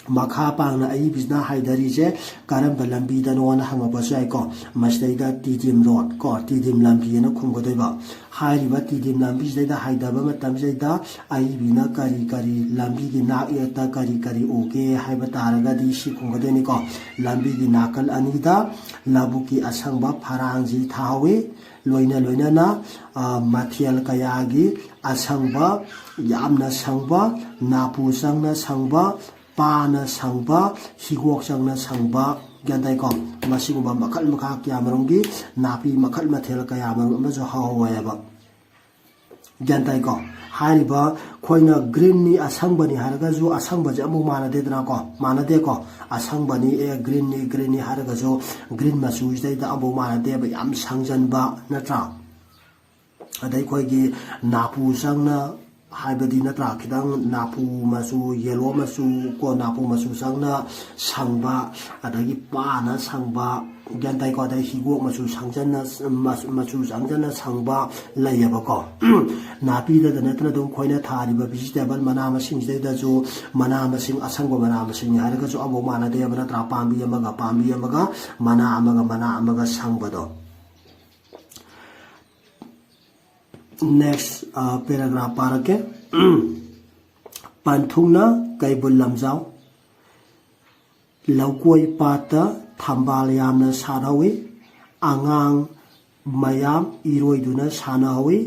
ꯃꯈꯥ ꯄꯥꯡꯅ ꯑꯏꯕꯤꯁꯤꯅ ꯍꯥꯏꯗꯔꯤꯁꯦ ꯀꯔꯝꯕ ꯂꯝꯕꯤꯗꯅꯣꯅ ꯍꯪꯉꯛꯄꯁꯨ ꯌꯥꯏꯀꯣ꯫ ꯃꯁꯤꯗꯩꯗ ꯇꯤꯗꯤꯝ ꯔꯣꯗ ꯀꯣ, ꯇꯤꯗꯤꯝ ꯂꯝꯕꯤꯅ ꯈꯨꯝꯒꯗꯣꯏꯕ꯫ ꯍꯥꯏꯔꯤꯕ ꯇꯤꯗꯤꯝ ꯂꯝꯕꯤꯁꯤꯗꯩꯗ ꯍꯥꯏꯗꯕ ꯃꯇꯝꯁꯤꯗꯩꯗ ꯑꯏꯕꯤꯅ ꯀꯔꯤ ꯀꯔꯤ ꯂꯝꯕꯤꯒꯤ ꯅꯥꯛ ꯌꯦꯠꯇ ꯀꯔꯤ ꯀꯔꯤ ꯎꯒꯦ ꯍꯥꯏꯕ ꯇꯥꯔꯒꯗꯤ ꯁꯤ ꯈꯨꯝꯒꯗꯣꯏꯅꯤꯀꯣ꯫ ꯂꯝꯕꯤꯒꯤ ꯅꯥꯀꯜ ꯑꯅꯤꯗ ꯂꯧꯕꯨꯛꯀꯤ ꯑꯁꯪꯕ ꯐꯔꯥꯡꯁꯤ ꯊꯥꯍꯧꯋꯤ꯫ ꯂꯣꯏꯅ ꯂꯣꯏꯅꯅ, ꯑ, ꯃꯊꯦꯜ ꯀꯌꯥꯒꯤ ꯑꯁꯪꯕ, ꯌꯥꯝꯅ ꯁꯪꯕ, ꯅꯥꯄꯨ ꯆꯪꯅ ꯁꯪꯕ, ꯄꯥꯅ ꯁꯪꯕ, ꯍꯤꯒꯣꯛ ꯆꯪꯅ ꯁꯪꯕ, ꯒ꯭ꯌꯥꯟ ꯇꯥꯏꯀꯣ? ꯃꯁꯤꯒꯨꯝꯕ ꯃꯈꯜ ꯃꯈꯥ ꯀꯌꯥꯃꯔꯨꯝꯒꯤ ꯅꯥꯄꯤ ꯃꯈꯜ ꯃꯊꯦꯜ ꯀꯌꯥꯃꯔꯨꯝ ꯑꯃꯁꯨ ꯍꯧꯍꯧꯋꯦꯕ꯫ ꯒ꯭ꯌꯥꯟ ꯇꯥꯏꯀꯣ? ꯍꯥꯏꯔꯤꯕ ꯑꯩꯈꯣꯏꯅ ꯒ꯭ꯔꯤꯟꯅꯤ, ꯑꯁꯪꯕꯅꯤ ꯍꯥꯏꯔꯒꯁꯨ ꯑꯁꯪꯕꯁꯦ ꯑꯃꯨꯛ ꯃꯥꯟꯅꯗꯦꯗꯅꯀꯣ? ꯃꯥꯟꯅꯗꯦꯀꯣ? ꯑꯁꯪꯕꯅꯤ, ꯑꯦ, ꯒ꯭ꯔꯤꯟꯅꯤ, ꯒ꯭ꯔꯤꯟꯅꯤ ꯍꯥꯏꯔꯒꯁꯨ ꯒ꯭ꯔꯤꯟ ꯃꯆꯨꯁꯤꯗꯩꯗ ꯑꯃꯨꯛ ꯃꯥꯟꯅꯗꯦꯕ, ꯌꯥꯝ ꯁꯪꯖꯟꯕ, ꯅꯠꯇ꯭ꯔꯥ? ꯑꯗꯩ ꯑꯩꯈꯣꯏꯒꯤ ꯅꯥꯄꯨ ꯆꯪꯅ ꯍꯥꯏꯕꯗꯤ, ꯅꯠꯇ꯭ꯔꯥ, ꯈꯤꯇꯪ ꯅꯥꯄꯨ ꯃꯆꯨ, ꯌꯦꯂꯣ ꯃꯆꯨ ꯀꯣ, ꯅꯥꯄꯨ ꯃꯆꯨ ꯆꯪꯅ ꯁꯪꯕ, ꯑꯗꯒꯤ ꯄꯥꯅ ꯁꯪꯕ, ꯒ꯭ꯌꯥꯟ ꯇꯥꯏꯀꯣ? ꯑꯗꯩ ꯍꯤꯒꯣꯛ ꯃꯆꯨ ꯁꯪꯖꯟꯅ, ꯃꯆꯨ, ꯃꯆꯨ ꯆꯪꯖꯟꯅ ꯁꯪꯕ ꯂꯩꯌꯦꯕꯀꯣ꯫ ꯅꯥꯄꯤꯗꯗ ꯅꯠꯇꯅ ꯑꯗꯨꯝ ꯑꯩꯈꯣꯏꯅ ꯊꯥꯔꯤꯕ ꯚꯤꯖꯤꯇꯦꯕꯜ ꯃꯅꯥ ꯃꯁꯤꯡꯁꯤꯗꯩꯗꯁꯨ ꯃꯅꯥ ꯃꯁꯤꯡ, ꯑꯁꯪꯕ ꯃꯅꯥ ꯃꯁꯤꯡꯅꯤ ꯍꯥꯏꯔꯒꯁꯨ ꯑꯃꯐꯥꯎ ꯃꯥꯟꯅꯗꯦꯕ, ꯅꯠꯇ꯭ꯔꯥ? ꯄꯥꯝꯕꯤ ꯑꯃꯒ ꯄꯥꯝꯕꯤ ꯑꯃꯒ, ꯃꯅꯥ ꯑꯃꯒ ꯃꯅꯥ ꯑꯃꯒ ꯁꯪꯕꯗꯣ꯫ Next, ꯑ, paragraph ꯄꯥꯔꯛꯀꯦ꯫ ꯄꯟꯊꯨꯡꯅ ꯀꯩꯕꯨꯜ ꯂꯝꯖꯥꯎ꯫ ꯂꯧꯀꯣꯏ ꯄꯥꯠꯇ ꯊꯝꯕꯥꯜ ꯌꯥꯝꯅ ꯁꯥꯠꯍꯧꯋꯤ꯫ ꯑꯉꯥꯡ ꯃꯌꯥꯝ ꯏꯔꯣꯏꯗꯨꯅ ꯁꯥꯟꯅꯍꯧꯋꯤ꯫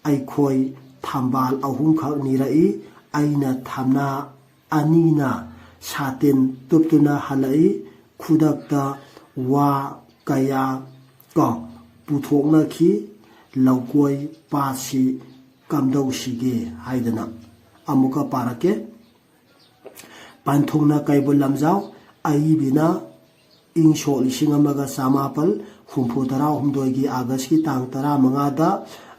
ꯑꯩꯈꯣꯏ ꯊꯝꯕꯥꯜ ꯑꯍꯨꯝꯈꯛ ꯅꯤꯔꯛꯏ꯫ ꯑꯩꯅ ꯊꯝꯅꯥ ꯑꯅꯤꯅ ꯁꯥꯇꯤꯟ ꯇꯨꯞꯇꯨꯅ ꯍꯜꯂꯛꯏ꯫ ꯈꯨꯗꯛꯇ ꯋꯥ ꯀꯌꯥ ꯀꯣ, ꯄꯨꯊꯣꯛꯅꯈꯤ꯫ ꯂꯧꯀꯣꯏ ꯄꯥꯠꯁꯤ ꯀꯝꯗꯧꯁꯤꯒꯦ ꯍꯥꯏꯗꯅ꯫ ꯑꯃꯨꯛꯀ ꯄꯥꯔꯛꯀꯦ꯫ ꯄꯟꯊꯨꯡꯅ ꯀꯩꯕꯨꯜ ꯂꯝꯖꯥꯎ꯫ ꯑꯏꯕꯤꯅ ꯏꯪ ꯁꯣꯛ ꯂꯤꯁꯤꯡ ꯑꯃꯒ ꯆꯃꯥꯄꯜ ꯍꯨꯝꯐꯨ ꯇꯔꯥꯍꯨꯝꯗꯣꯏꯒꯤ ꯑꯥꯒꯁꯀꯤ ꯇꯥꯡ ꯇꯔꯥꯃꯉꯥꯗ,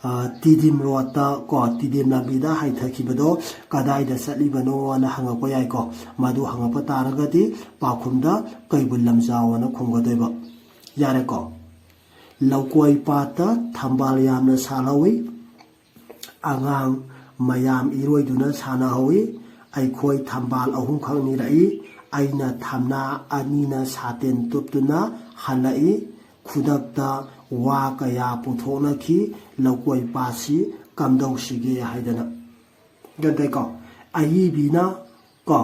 ꯑ, ꯇꯤꯗꯤꯝ ꯔꯣꯗꯇ ꯀꯣ, ꯇꯤꯗꯤꯝ ꯂꯝꯕꯤꯗ ꯍꯥꯏꯊꯈꯤꯕꯗꯣ ꯀꯗꯥꯏꯗ ꯆꯠꯂꯤꯕꯅꯣꯅ ꯍꯪꯉꯛꯄ ꯌꯥꯏꯀꯣ꯫ ꯃꯗꯨ ꯍꯪꯉꯛꯄ ꯇꯥꯔꯒꯗꯤ ꯄꯥꯎꯈꯨꯝꯗ ꯀꯩꯕꯨꯜ ꯂꯝꯖꯥꯎ ꯑꯅ ꯈꯨꯝꯒꯗꯣꯏꯕ꯫ ꯌꯥꯔꯦꯀꯣ꯫ ꯂꯧꯀꯣꯏ ꯄꯥꯠꯇ ꯊꯝꯕꯥꯜ ꯌꯥꯝꯅ ꯁꯥꯠꯍꯧꯋꯤ꯫ ꯑꯉꯥꯡ ꯃꯌꯥꯝ ꯏꯔꯣꯏꯗꯨꯅ ꯁꯥꯟꯅꯍꯧꯋꯤ꯫ ꯑꯩꯈꯣꯏ ꯊꯝꯕꯥꯜ ꯑꯍꯨꯝꯈꯛ ꯅꯤꯔꯛꯏ꯫ ꯑꯩꯅ ꯊꯝꯅꯥ ꯑꯅꯤꯅ ꯁꯥꯇꯤꯟ ꯇꯨꯞꯇꯨꯅ ꯍꯜꯂꯛꯏ꯫ ꯈꯨꯗꯛꯇ ꯋꯥ ꯀꯌꯥ ꯄꯨꯊꯣꯛꯅꯈꯤ꯫ ꯂꯧꯀꯣꯏ ꯄꯥꯠꯁꯤ ꯀꯝꯗꯧꯁꯤꯒꯦ ꯍꯥꯏꯗꯅ꯫ ꯒ꯭ꯌꯥꯟ ꯇꯥꯏꯀꯣ? ꯑꯏꯕꯤꯅ ꯀꯣ,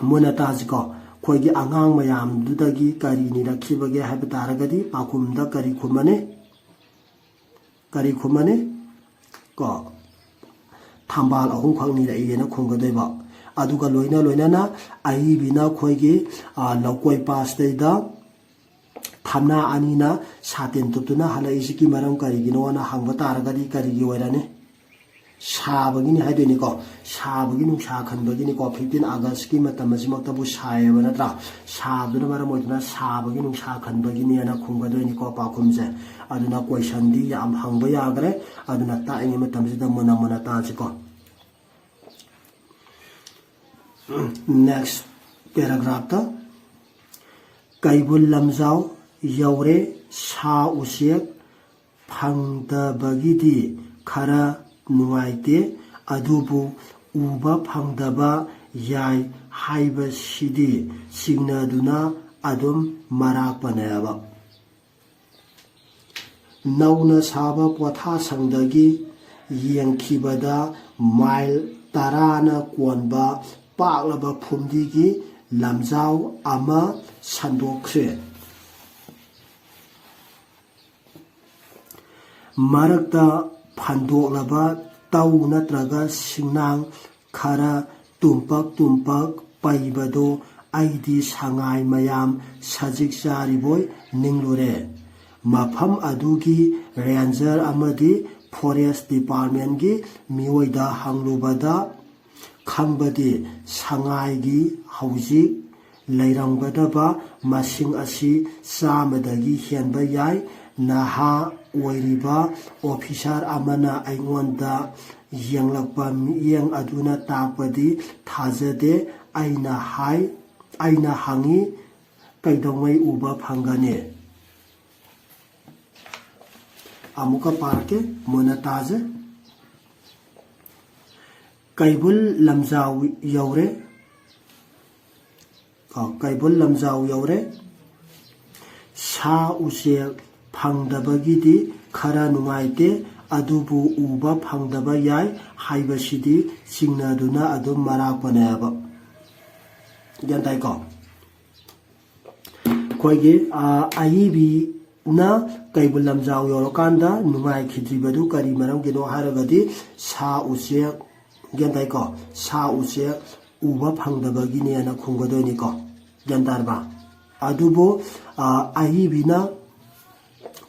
ꯃꯨꯟꯅ ꯇꯥꯁꯤꯀꯣ꯫ ꯑꯩꯈꯣꯏꯒꯤ ꯑꯉꯥꯡ ꯃꯌꯥꯝꯗꯨꯗꯒꯤ ꯀꯔꯤ ꯅꯤꯔꯛꯈꯤꯕꯒꯦ ꯍꯥꯏꯕ ꯇꯥꯔꯒꯗꯤ ꯄꯥꯎꯈꯨꯝꯗ ꯀꯔꯤ ꯈꯨꯝꯃꯅꯤ? ꯀꯔꯤ ꯈꯨꯝꯃꯅꯤ? ꯀꯣ, ꯊꯝꯕꯥꯜ ꯑꯍꯨꯝꯈꯛ ꯅꯤꯔꯛꯏꯅ ꯈꯨꯝꯒꯗꯣꯏꯕ꯫ ꯑꯗꯨꯒ ꯂꯣꯏꯅ ꯂꯣꯏꯅꯅ ꯑꯏꯕꯤꯅ ꯑꯩꯈꯣꯏꯒꯤ, ꯑ, ꯂꯧꯀꯣꯏ ꯄꯥꯠꯁꯤꯗꯩꯗ ꯊꯝꯅꯥ ꯑꯅꯤꯅ ꯁꯥꯇꯤꯟ ꯇꯨꯞꯇꯨꯅ ꯍꯜꯂꯛꯏꯁꯤꯒꯤ ꯃꯔꯝ ꯀꯔꯤꯒꯤꯅꯣꯅ ꯍꯪꯕ ꯇꯥꯔꯒꯗꯤ ꯀꯔꯤꯒꯤ ꯑꯣꯏꯔꯅꯤ? ꯁꯥꯕꯒꯤꯅꯤ ꯍꯥꯏꯗꯣꯏꯅꯤꯀꯣ꯫ ꯁꯥꯕꯒꯤ ꯅꯨꯡꯁꯥ ꯈꯟꯕꯒꯤꯅꯤꯀꯣ꯫ ꯐꯤꯐꯇꯤꯟ ꯑꯥꯒꯁꯀꯤ ꯃꯇꯝ ꯑꯁꯤꯃꯛꯇꯕꯨ ꯁꯥꯏꯌꯦꯕ, ꯅꯠꯇ꯭ꯔꯥ? ꯁꯥꯕꯗꯨꯅ ꯃꯔꯝ ꯑꯣꯏꯗꯨꯅ ꯁꯥꯕꯒꯤ ꯅꯨꯡꯁꯥ ꯈꯟꯕꯒꯤꯅꯦꯅ ꯈꯨꯝꯒꯗꯣꯏꯅꯤꯀꯣ ꯄꯥꯎꯈꯨꯝꯁꯦ꯫ ꯑꯗꯨꯅ ꯀꯣꯏꯁꯟꯗꯤ ꯌꯥꯝ ꯍꯪꯕ ꯌꯥꯈ꯭ꯔꯦ꯫ ꯑꯗꯨꯅ ꯇꯥꯛꯏꯉꯩ ꯃꯇꯝꯁꯤꯗ ꯃꯨꯟꯅ ꯃꯨꯟꯅ ꯇꯥꯁꯤꯀꯣ꯫ ꯅꯦꯛꯁ ꯄꯦꯔꯥꯒ꯭ꯔꯥꯐꯇ ꯀꯩꯕꯨꯜ ꯂꯝꯖꯥꯎ ꯌꯧꯔꯦ꯫ ꯁꯥ ꯎꯆꯦꯛ ꯐꯪꯗꯕꯒꯤꯗꯤ ꯈꯔ ꯅꯨꯡꯉꯥꯏꯇꯦ, ꯑꯗꯨꯕꯨ ꯎꯕ ꯐꯪꯗꯕ ꯌꯥꯏ ꯍꯥꯏꯕꯁꯤꯗꯤ ꯆꯤꯡꯅꯗꯨꯅ ꯑꯗꯨꯝ ꯃꯔꯥꯛꯄꯅꯦꯕ꯫ ꯅꯧꯅ ꯁꯥꯕ ꯄꯣꯊꯥꯁꯪꯗꯒꯤ ꯌꯦꯡꯈꯤꯕꯗ ꯃꯥꯏꯜ ꯇꯔꯥꯅ ꯀꯣꯟꯕ ꯄꯥꯛꯂꯕ ꯐꯨꯝꯗꯤꯒꯤ ꯂꯝꯖꯥꯎ ꯑꯃ ꯁꯟꯗꯣꯛꯈ꯭ꯔꯦ꯫ ꯃꯔꯛꯇ ꯐꯟꯗꯣꯛꯂꯕ ꯇꯧ ꯅꯠꯇ꯭ꯔꯒ ꯁꯤꯡꯅꯥꯡ ꯈꯔ ꯇꯨꯝꯄꯛ ꯇꯨꯝꯄꯛ ꯄꯩꯕꯗꯣ ꯑꯩꯗꯤ ꯁꯉꯥꯏ ꯃꯌꯥꯝ ꯁꯖꯤꯛ ꯆꯥꯔꯤꯕꯣꯏ ꯅꯤꯡꯂꯨꯔꯦ꯫ ꯃꯐꯝ ꯑꯗꯨꯒꯤ ꯔꯦꯟꯖꯔ ꯑꯃꯗꯤ ꯐꯣꯔꯦꯁ ꯗꯤꯄꯥꯔꯠꯃꯦꯟꯒꯤ ꯃꯤꯑꯣꯏꯗ ꯍꯪꯂꯨꯕꯗ ꯈꯪꯕꯗꯤ, ꯁꯉꯥꯏꯒꯤ ꯍꯧꯖꯤꯛ ꯂꯩꯔꯝꯒꯗꯕ ꯃꯁꯤꯡ ꯑꯁꯤ ꯆꯥꯝꯃꯗꯒꯤ ꯍꯦꯟꯕ ꯌꯥꯏ꯫ ꯅꯍꯥ ꯑꯣꯏꯔꯤꯕ ꯑꯣꯐꯤꯁꯥꯔ ꯑꯃꯅ ꯑꯩꯉꯣꯟꯗ ꯌꯦꯡꯂꯛꯄ ꯃꯤꯠꯌꯦꯡ ꯑꯗꯨꯅ ꯇꯥꯛꯄꯗꯤ ꯊꯥꯖꯗꯦ꯫ ꯑꯩꯅ ꯍꯥꯏ, ꯑꯩꯅ ꯍꯪꯉꯤ, "ꯀꯩꯗꯧꯉꯩ ꯎꯕ ꯐꯪꯒꯅꯤ?" ꯑꯃꯨꯛꯀ ꯄꯥꯔꯛꯀꯦ, ꯃꯨꯟꯅ ꯇꯥꯖꯦ꯫ ꯀꯩꯕꯨꯜ ꯂꯝꯖꯥꯎ ꯌꯧꯔꯦ꯫ ꯑ, ꯀꯩꯕꯨꯜ ꯂꯝꯖꯥꯎ ꯌꯧꯔꯦ꯫ ꯁꯥ ꯎꯆꯦꯛ ꯐꯪꯗꯕꯒꯤꯗꯤ ꯈꯔ ꯅꯨꯡꯉꯥꯏꯇꯦ, ꯑꯗꯨꯕꯨ ꯎꯕ ꯐꯪꯗꯕ ꯌꯥꯏ ꯍꯥꯏꯕꯁꯤꯗꯤ ꯆꯤꯡꯅꯗꯨꯅ ꯑꯗꯨꯝ ꯃꯔꯥꯛꯄꯅꯦꯕ꯫ ꯒ꯭ꯌꯥꯟ ꯇꯥꯏꯀꯣ? ꯑꯩꯈꯣꯏꯒꯤ, ꯑ, ꯑꯏꯕꯤꯅ ꯀꯩꯕꯨꯜ ꯂꯝꯖꯥꯎ ꯌꯧꯔꯀꯥꯟꯗ ꯅꯨꯡꯉꯥꯏꯈꯤꯗ꯭ꯔꯤꯕꯗꯨ ꯀꯔꯤ ꯃꯔꯝꯒꯤꯅꯣ ꯍꯥꯏꯔꯒꯗꯤ, ꯁꯥ ꯎꯆꯦꯛ, ꯒ꯭ꯌꯥꯟ ꯇꯥꯏꯀꯣ? ꯁꯥ ꯎꯆꯦꯛ ꯎꯕ ꯐꯪꯗꯕꯒꯤꯅꯦꯅ ꯈꯨꯝꯒꯗꯣꯏꯅꯤꯀꯣ꯫ ꯒ꯭ꯌꯥꯟ ꯇꯥꯔꯕ? ꯑꯗꯨꯕꯨ, ꯑ, ꯑꯏꯕꯤꯅ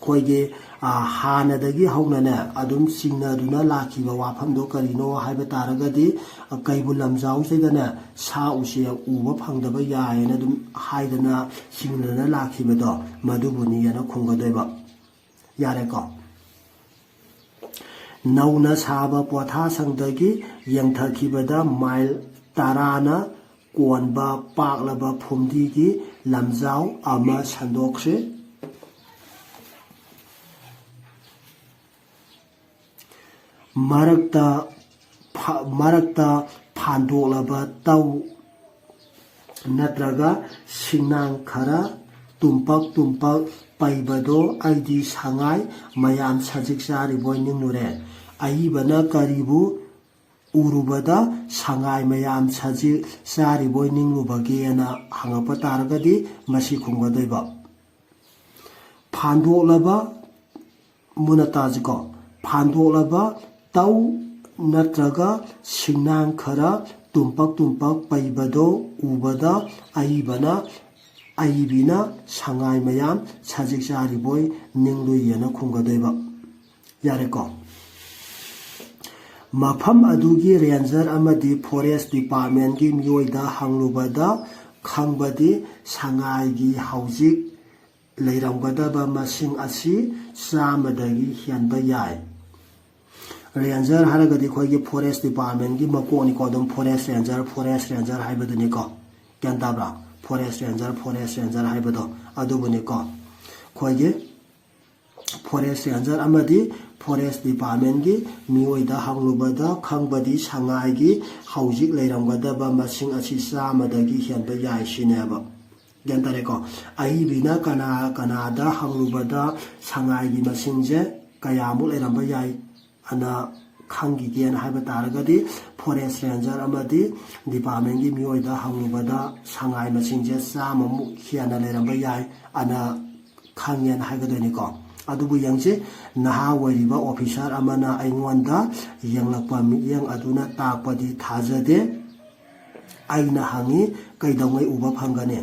ꯑꯩꯈꯣꯏꯒꯤ, ꯑ, ꯍꯥꯟꯅꯗꯒꯤ ꯍꯧꯅꯅꯦ ꯑꯗꯨꯝ ꯆꯤꯡꯅꯗꯨꯅ ꯂꯥꯛꯈꯤꯕ ꯋꯥꯐꯝꯗꯣ ꯀꯔꯤꯅꯣ ꯍꯥꯏꯕ ꯇꯥꯔꯒꯗꯤ, ꯑ, ꯀꯩꯕꯨꯜ ꯂꯝꯖꯥꯎꯁꯤꯗꯅꯦ ꯁꯥ ꯎꯆꯦꯛ ꯎꯕ ꯐꯪꯗꯕ ꯌꯥꯏꯌꯦꯅ ꯑꯗꯨꯝ ꯍꯥꯏꯗꯅ ꯆꯤꯡꯅꯗꯅ ꯂꯥꯛꯈꯤꯕꯗꯣ, ꯃꯗꯨꯕꯨꯅꯤꯅ ꯈꯨꯝꯒꯗꯣꯏꯕ꯫ ꯌꯥꯔꯦꯀꯣ? ꯅꯧꯅ ꯁꯥꯕ ꯄꯣꯊꯥꯁꯪꯗꯒꯤ ꯌꯦꯡꯊꯈꯤꯕꯗ ꯃꯥꯏꯜ ꯇꯔꯥꯅ ꯀꯣꯟꯕ ꯄꯥꯛꯂꯕ ꯐꯨꯝꯗꯤꯒꯤ ꯂꯝꯖꯥꯎ ꯑꯃ ꯁꯟꯗꯣꯛꯈ꯭ꯔꯦ꯫ ꯃꯔꯛꯇ ꯐ-, ꯃꯔꯛꯇ ꯐꯥꯟꯗꯣꯛꯂꯕ ꯇꯧ ꯅꯠꯇ꯭ꯔꯒ ꯁꯤꯡꯅꯥꯡ ꯈꯔ ꯇꯨꯝꯄꯛ ꯇꯨꯝꯄꯛ ꯄꯩꯕꯗꯣ ꯑꯩꯗꯤ ꯁꯉꯥꯏ ꯃꯌꯥꯝ ꯁꯖꯤꯛ ꯆꯥꯔꯤꯕꯣꯏ ꯅꯤꯡꯂꯨꯔꯦ꯫ ꯑꯏꯕꯅ ꯀꯔꯤꯕꯨ ꯎꯔꯨꯕꯗ ꯁꯉꯥꯏ ꯃꯌꯥꯝ ꯁꯖꯤꯛ ꯆꯥꯔꯤꯕꯣꯏ ꯅꯤꯡꯂꯨꯕꯒꯦꯅ ꯍꯪꯉꯛꯄ ꯇꯥꯔꯒꯗꯤ ꯃꯁꯤ ꯈꯨꯝꯒꯗꯣꯏꯕ꯫ ꯐꯥꯟꯗꯣꯛꯂꯕ, ꯃꯨꯟꯅ ꯇꯥꯁꯤꯀꯣ, ꯐꯥꯟꯗꯣꯛꯂꯕ ꯇꯧ ꯅꯠꯇ꯭ꯔꯒ ꯁꯤꯡꯅꯥꯡ ꯈꯔ ꯇꯨꯝꯄꯛ ꯇꯨꯝꯄꯛ ꯄꯩꯕꯗꯣ ꯎꯕꯗ ꯑꯏꯕꯅ ꯑꯏꯕꯤꯅ ꯁꯉꯥꯏ ꯃꯌꯥꯝ ꯁꯖꯤꯛ ꯆꯥꯔꯤꯕꯣꯏ ꯅꯤꯡꯂꯨꯏ ꯍꯥꯏꯅ ꯈꯨꯝꯒꯗꯣꯏꯕ꯫ ꯌꯥꯔꯦꯀꯣ? ꯃꯐꯝ ꯑꯗꯨꯒꯤ ꯔꯦꯟꯖꯔ ꯑꯃꯗꯤ ꯐꯣꯔꯦꯁ ꯗꯤꯄꯥꯔꯠꯃꯦꯟꯒꯤ ꯃꯤꯑꯣꯏꯗ ꯍꯪꯂꯨꯕꯗ ꯈꯪꯕꯗꯤ ꯁꯉꯥꯏꯒꯤ ꯍꯧꯖꯤꯛ ꯂꯩꯔꯝꯒꯗꯕ ꯃꯁꯤꯡ ꯑꯁꯤ ꯆꯥꯝꯃꯗꯒꯤ ꯍꯦꯟꯕ ꯌꯥꯏ꯫ ꯔꯦꯟꯖꯔ ꯍꯥꯏꯔꯒꯗꯤ ꯑꯩꯈꯣꯏꯒꯤ ꯐꯣꯔꯦꯁ ꯗꯤꯄꯥꯔꯠꯃꯦꯟꯒꯤ ꯃꯀꯣꯛꯅꯤꯀꯣ꯫ ꯑꯗꯨꯝ ꯐꯣꯔꯦꯁ ꯔꯦꯟꯖꯔ, ꯐꯣꯔꯦꯁ ꯔꯦꯟꯖꯔ ꯍꯥꯏꯕꯗꯨꯅꯤꯀꯣ꯫ ꯒ꯭ꯌꯥꯟ ꯇꯥꯕ꯭ꯔꯥ? ꯐꯣꯔꯦꯁ ꯔꯦꯟꯖꯔ, ꯐꯣꯔꯦꯁ ꯔꯦꯟꯖꯔ ꯍꯥꯏꯕꯗꯣ ꯑꯗꯨꯕꯨꯅꯤꯀꯣ꯫ ꯑꯩꯈꯣꯏꯒꯤ ꯐꯣꯔꯦꯁ ꯔꯦꯟꯖꯔ ꯑꯃꯗꯤ ꯐꯣꯔꯦꯁ ꯗꯤꯄꯥꯔꯠꯃꯦꯟꯒꯤ ꯃꯤꯑꯣꯏꯗ ꯍꯪꯂꯨꯕꯗ ꯈꯪꯕꯗꯤ ꯁꯉꯥꯏꯒꯤ ꯍꯧꯖꯤꯛ ꯂꯩꯔꯝꯒꯗꯕ ꯃꯁꯤꯡ ꯑꯁꯤ ꯆꯥꯝꯃꯗꯒꯤ ꯍꯦꯟꯕ ꯌꯥꯏ ꯁꯤꯅꯦꯕ꯫ ꯒ꯭ꯌꯥꯟ ꯇꯥꯔꯦꯀꯣ? ꯑꯏꯕꯤꯅ ꯀꯅꯥ ꯀꯅꯥꯗ ꯍꯪꯂꯨꯕꯗ ꯁꯉꯥꯏꯒꯤ ꯃꯁꯤꯡꯁꯦ ꯀꯌꯥꯃꯨꯛ ꯂꯩꯔꯝꯕ ꯌꯥꯏ ꯑꯅ ꯈꯪꯈꯤꯒꯦꯅ ꯍꯥꯏꯕ ꯇꯥꯔꯒꯗꯤ, ꯐꯣꯔꯦꯁ ꯔꯦꯟꯖꯔ ꯑꯃꯗꯤ ꯗꯤꯄꯥꯔꯠꯃꯦꯟꯒꯤ ꯃꯤꯑꯣꯏꯗ ꯍꯪꯂꯨꯕꯗ ꯁꯉꯥꯏ ꯃꯁꯤꯡꯁꯦ ꯆꯥꯝꯃꯃꯨꯛ ꯍꯦꯟꯅ ꯂꯩꯔꯝꯕ ꯌꯥꯏ ꯑꯅ ꯈꯪꯉꯦꯅ ꯍꯥꯏꯒꯗꯣꯏꯅꯤꯀꯣ꯫ ꯑꯗꯨꯕꯨ ꯌꯦꯡꯁꯤ, ꯅꯍꯥ ꯑꯣꯏꯔꯤꯕ ꯑꯣꯐꯤꯁꯥꯔ ꯑꯃꯅ ꯑꯩꯉꯣꯟꯗ ꯌꯦꯡꯂꯛꯄ ꯃꯤꯠꯌꯦꯡ ꯑꯗꯨꯅ ꯇꯥꯛꯄꯗꯤ ꯊꯥꯖꯗꯦ꯫ ꯑꯩꯅ ꯍꯪꯉꯤ, "ꯀꯩꯗꯧꯉꯩ ꯎꯕ ꯐꯪꯒꯅꯤ?"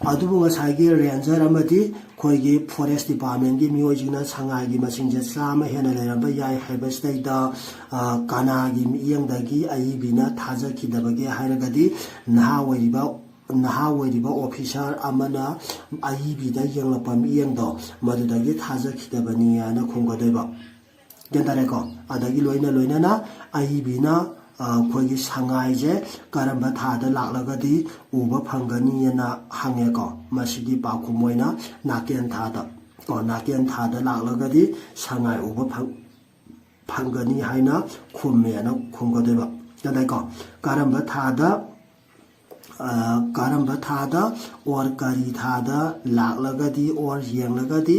ꯑꯗꯨꯕꯨ ꯉꯁꯥꯏꯒꯤ ꯔꯦꯟꯖꯔ ꯑꯃꯗꯤ ꯑꯩꯈꯣꯏꯒꯤ ꯐꯣꯔꯦꯁ ꯗꯤꯄꯥꯔꯠꯃꯦꯟꯒꯤ ꯃꯤꯑꯣꯏꯁꯤꯡꯅ ꯁꯉꯥꯏꯒꯤ ꯃꯁꯤꯡꯁꯦ ꯆꯥꯝꯃ ꯍꯦꯟꯅ ꯂꯩꯔꯝꯕ ꯌꯥꯏ ꯍꯥꯏꯕꯁꯤꯗꯩꯗ, ꯑ, ꯀꯅꯥꯒꯤ ꯃꯤꯠꯌꯦꯡꯗꯒꯤ ꯑꯏꯕꯤꯅ ꯊꯥꯖꯈꯤꯗꯕꯒꯦ ꯍꯥꯏꯔꯒꯗꯤ, ꯅꯍꯥ ꯑꯣꯏꯔꯤꯕ, ꯅꯍꯥ ꯑꯣꯏꯔꯤꯕ ꯑꯣꯐꯤꯁꯥꯔ ꯑꯃꯅ ꯑꯏꯕꯤꯗ ꯌꯦꯡꯂꯛꯄ ꯃꯤꯠꯌꯦꯡꯗꯣ ꯃꯗꯨꯗꯒꯤ ꯊꯥꯖꯈꯤꯗꯕꯅꯤ ꯍꯥꯏꯅ ꯈꯨꯝꯒꯗꯣꯏꯕ꯫ ꯒ꯭ꯌꯥꯟ ꯇꯥꯔꯦꯀꯣ? ꯑꯗꯒꯤ ꯂꯣꯏꯅ ꯂꯣꯏꯅꯅ ꯑꯏꯕꯤꯅ, ꯑ, ꯑꯩꯈꯣꯏꯒꯤ ꯁꯉꯥꯏꯁꯦ ꯀꯔꯝꯕ ꯊꯥꯗ ꯂꯥꯛꯂꯒꯗꯤ ꯎꯕ ꯐꯪꯒꯅꯤꯅ ꯍꯪꯉꯦꯀꯣ꯫ ꯃꯁꯤꯒꯤ ꯄꯥꯎꯈꯨꯝ ꯑꯣꯏꯅ ꯅꯥꯀꯦꯟ ꯊꯥꯗ ꯀꯣ, ꯅꯥꯀꯦꯟ ꯊꯥꯗ ꯂꯥꯛꯂꯒꯗꯤ ꯁꯉꯥꯏ ꯎꯕ ꯐꯪ-, ꯐꯪꯒꯅꯤ ꯍꯥꯏꯅ ꯈꯨꯝꯃꯦꯅ ꯈꯨꯝꯒꯗꯣꯏꯕ꯫ ꯒ꯭ꯌꯥꯟ ꯇꯥꯏꯀꯣ? ꯀꯔꯝꯕ ꯊꯥꯗ, ꯑ, ꯀꯔꯝꯕ ꯊꯥꯗ or ꯀꯔꯤ ꯊꯥꯗ ꯂꯥꯛꯂꯒꯗꯤ or ꯌꯦꯡꯂꯒꯗꯤ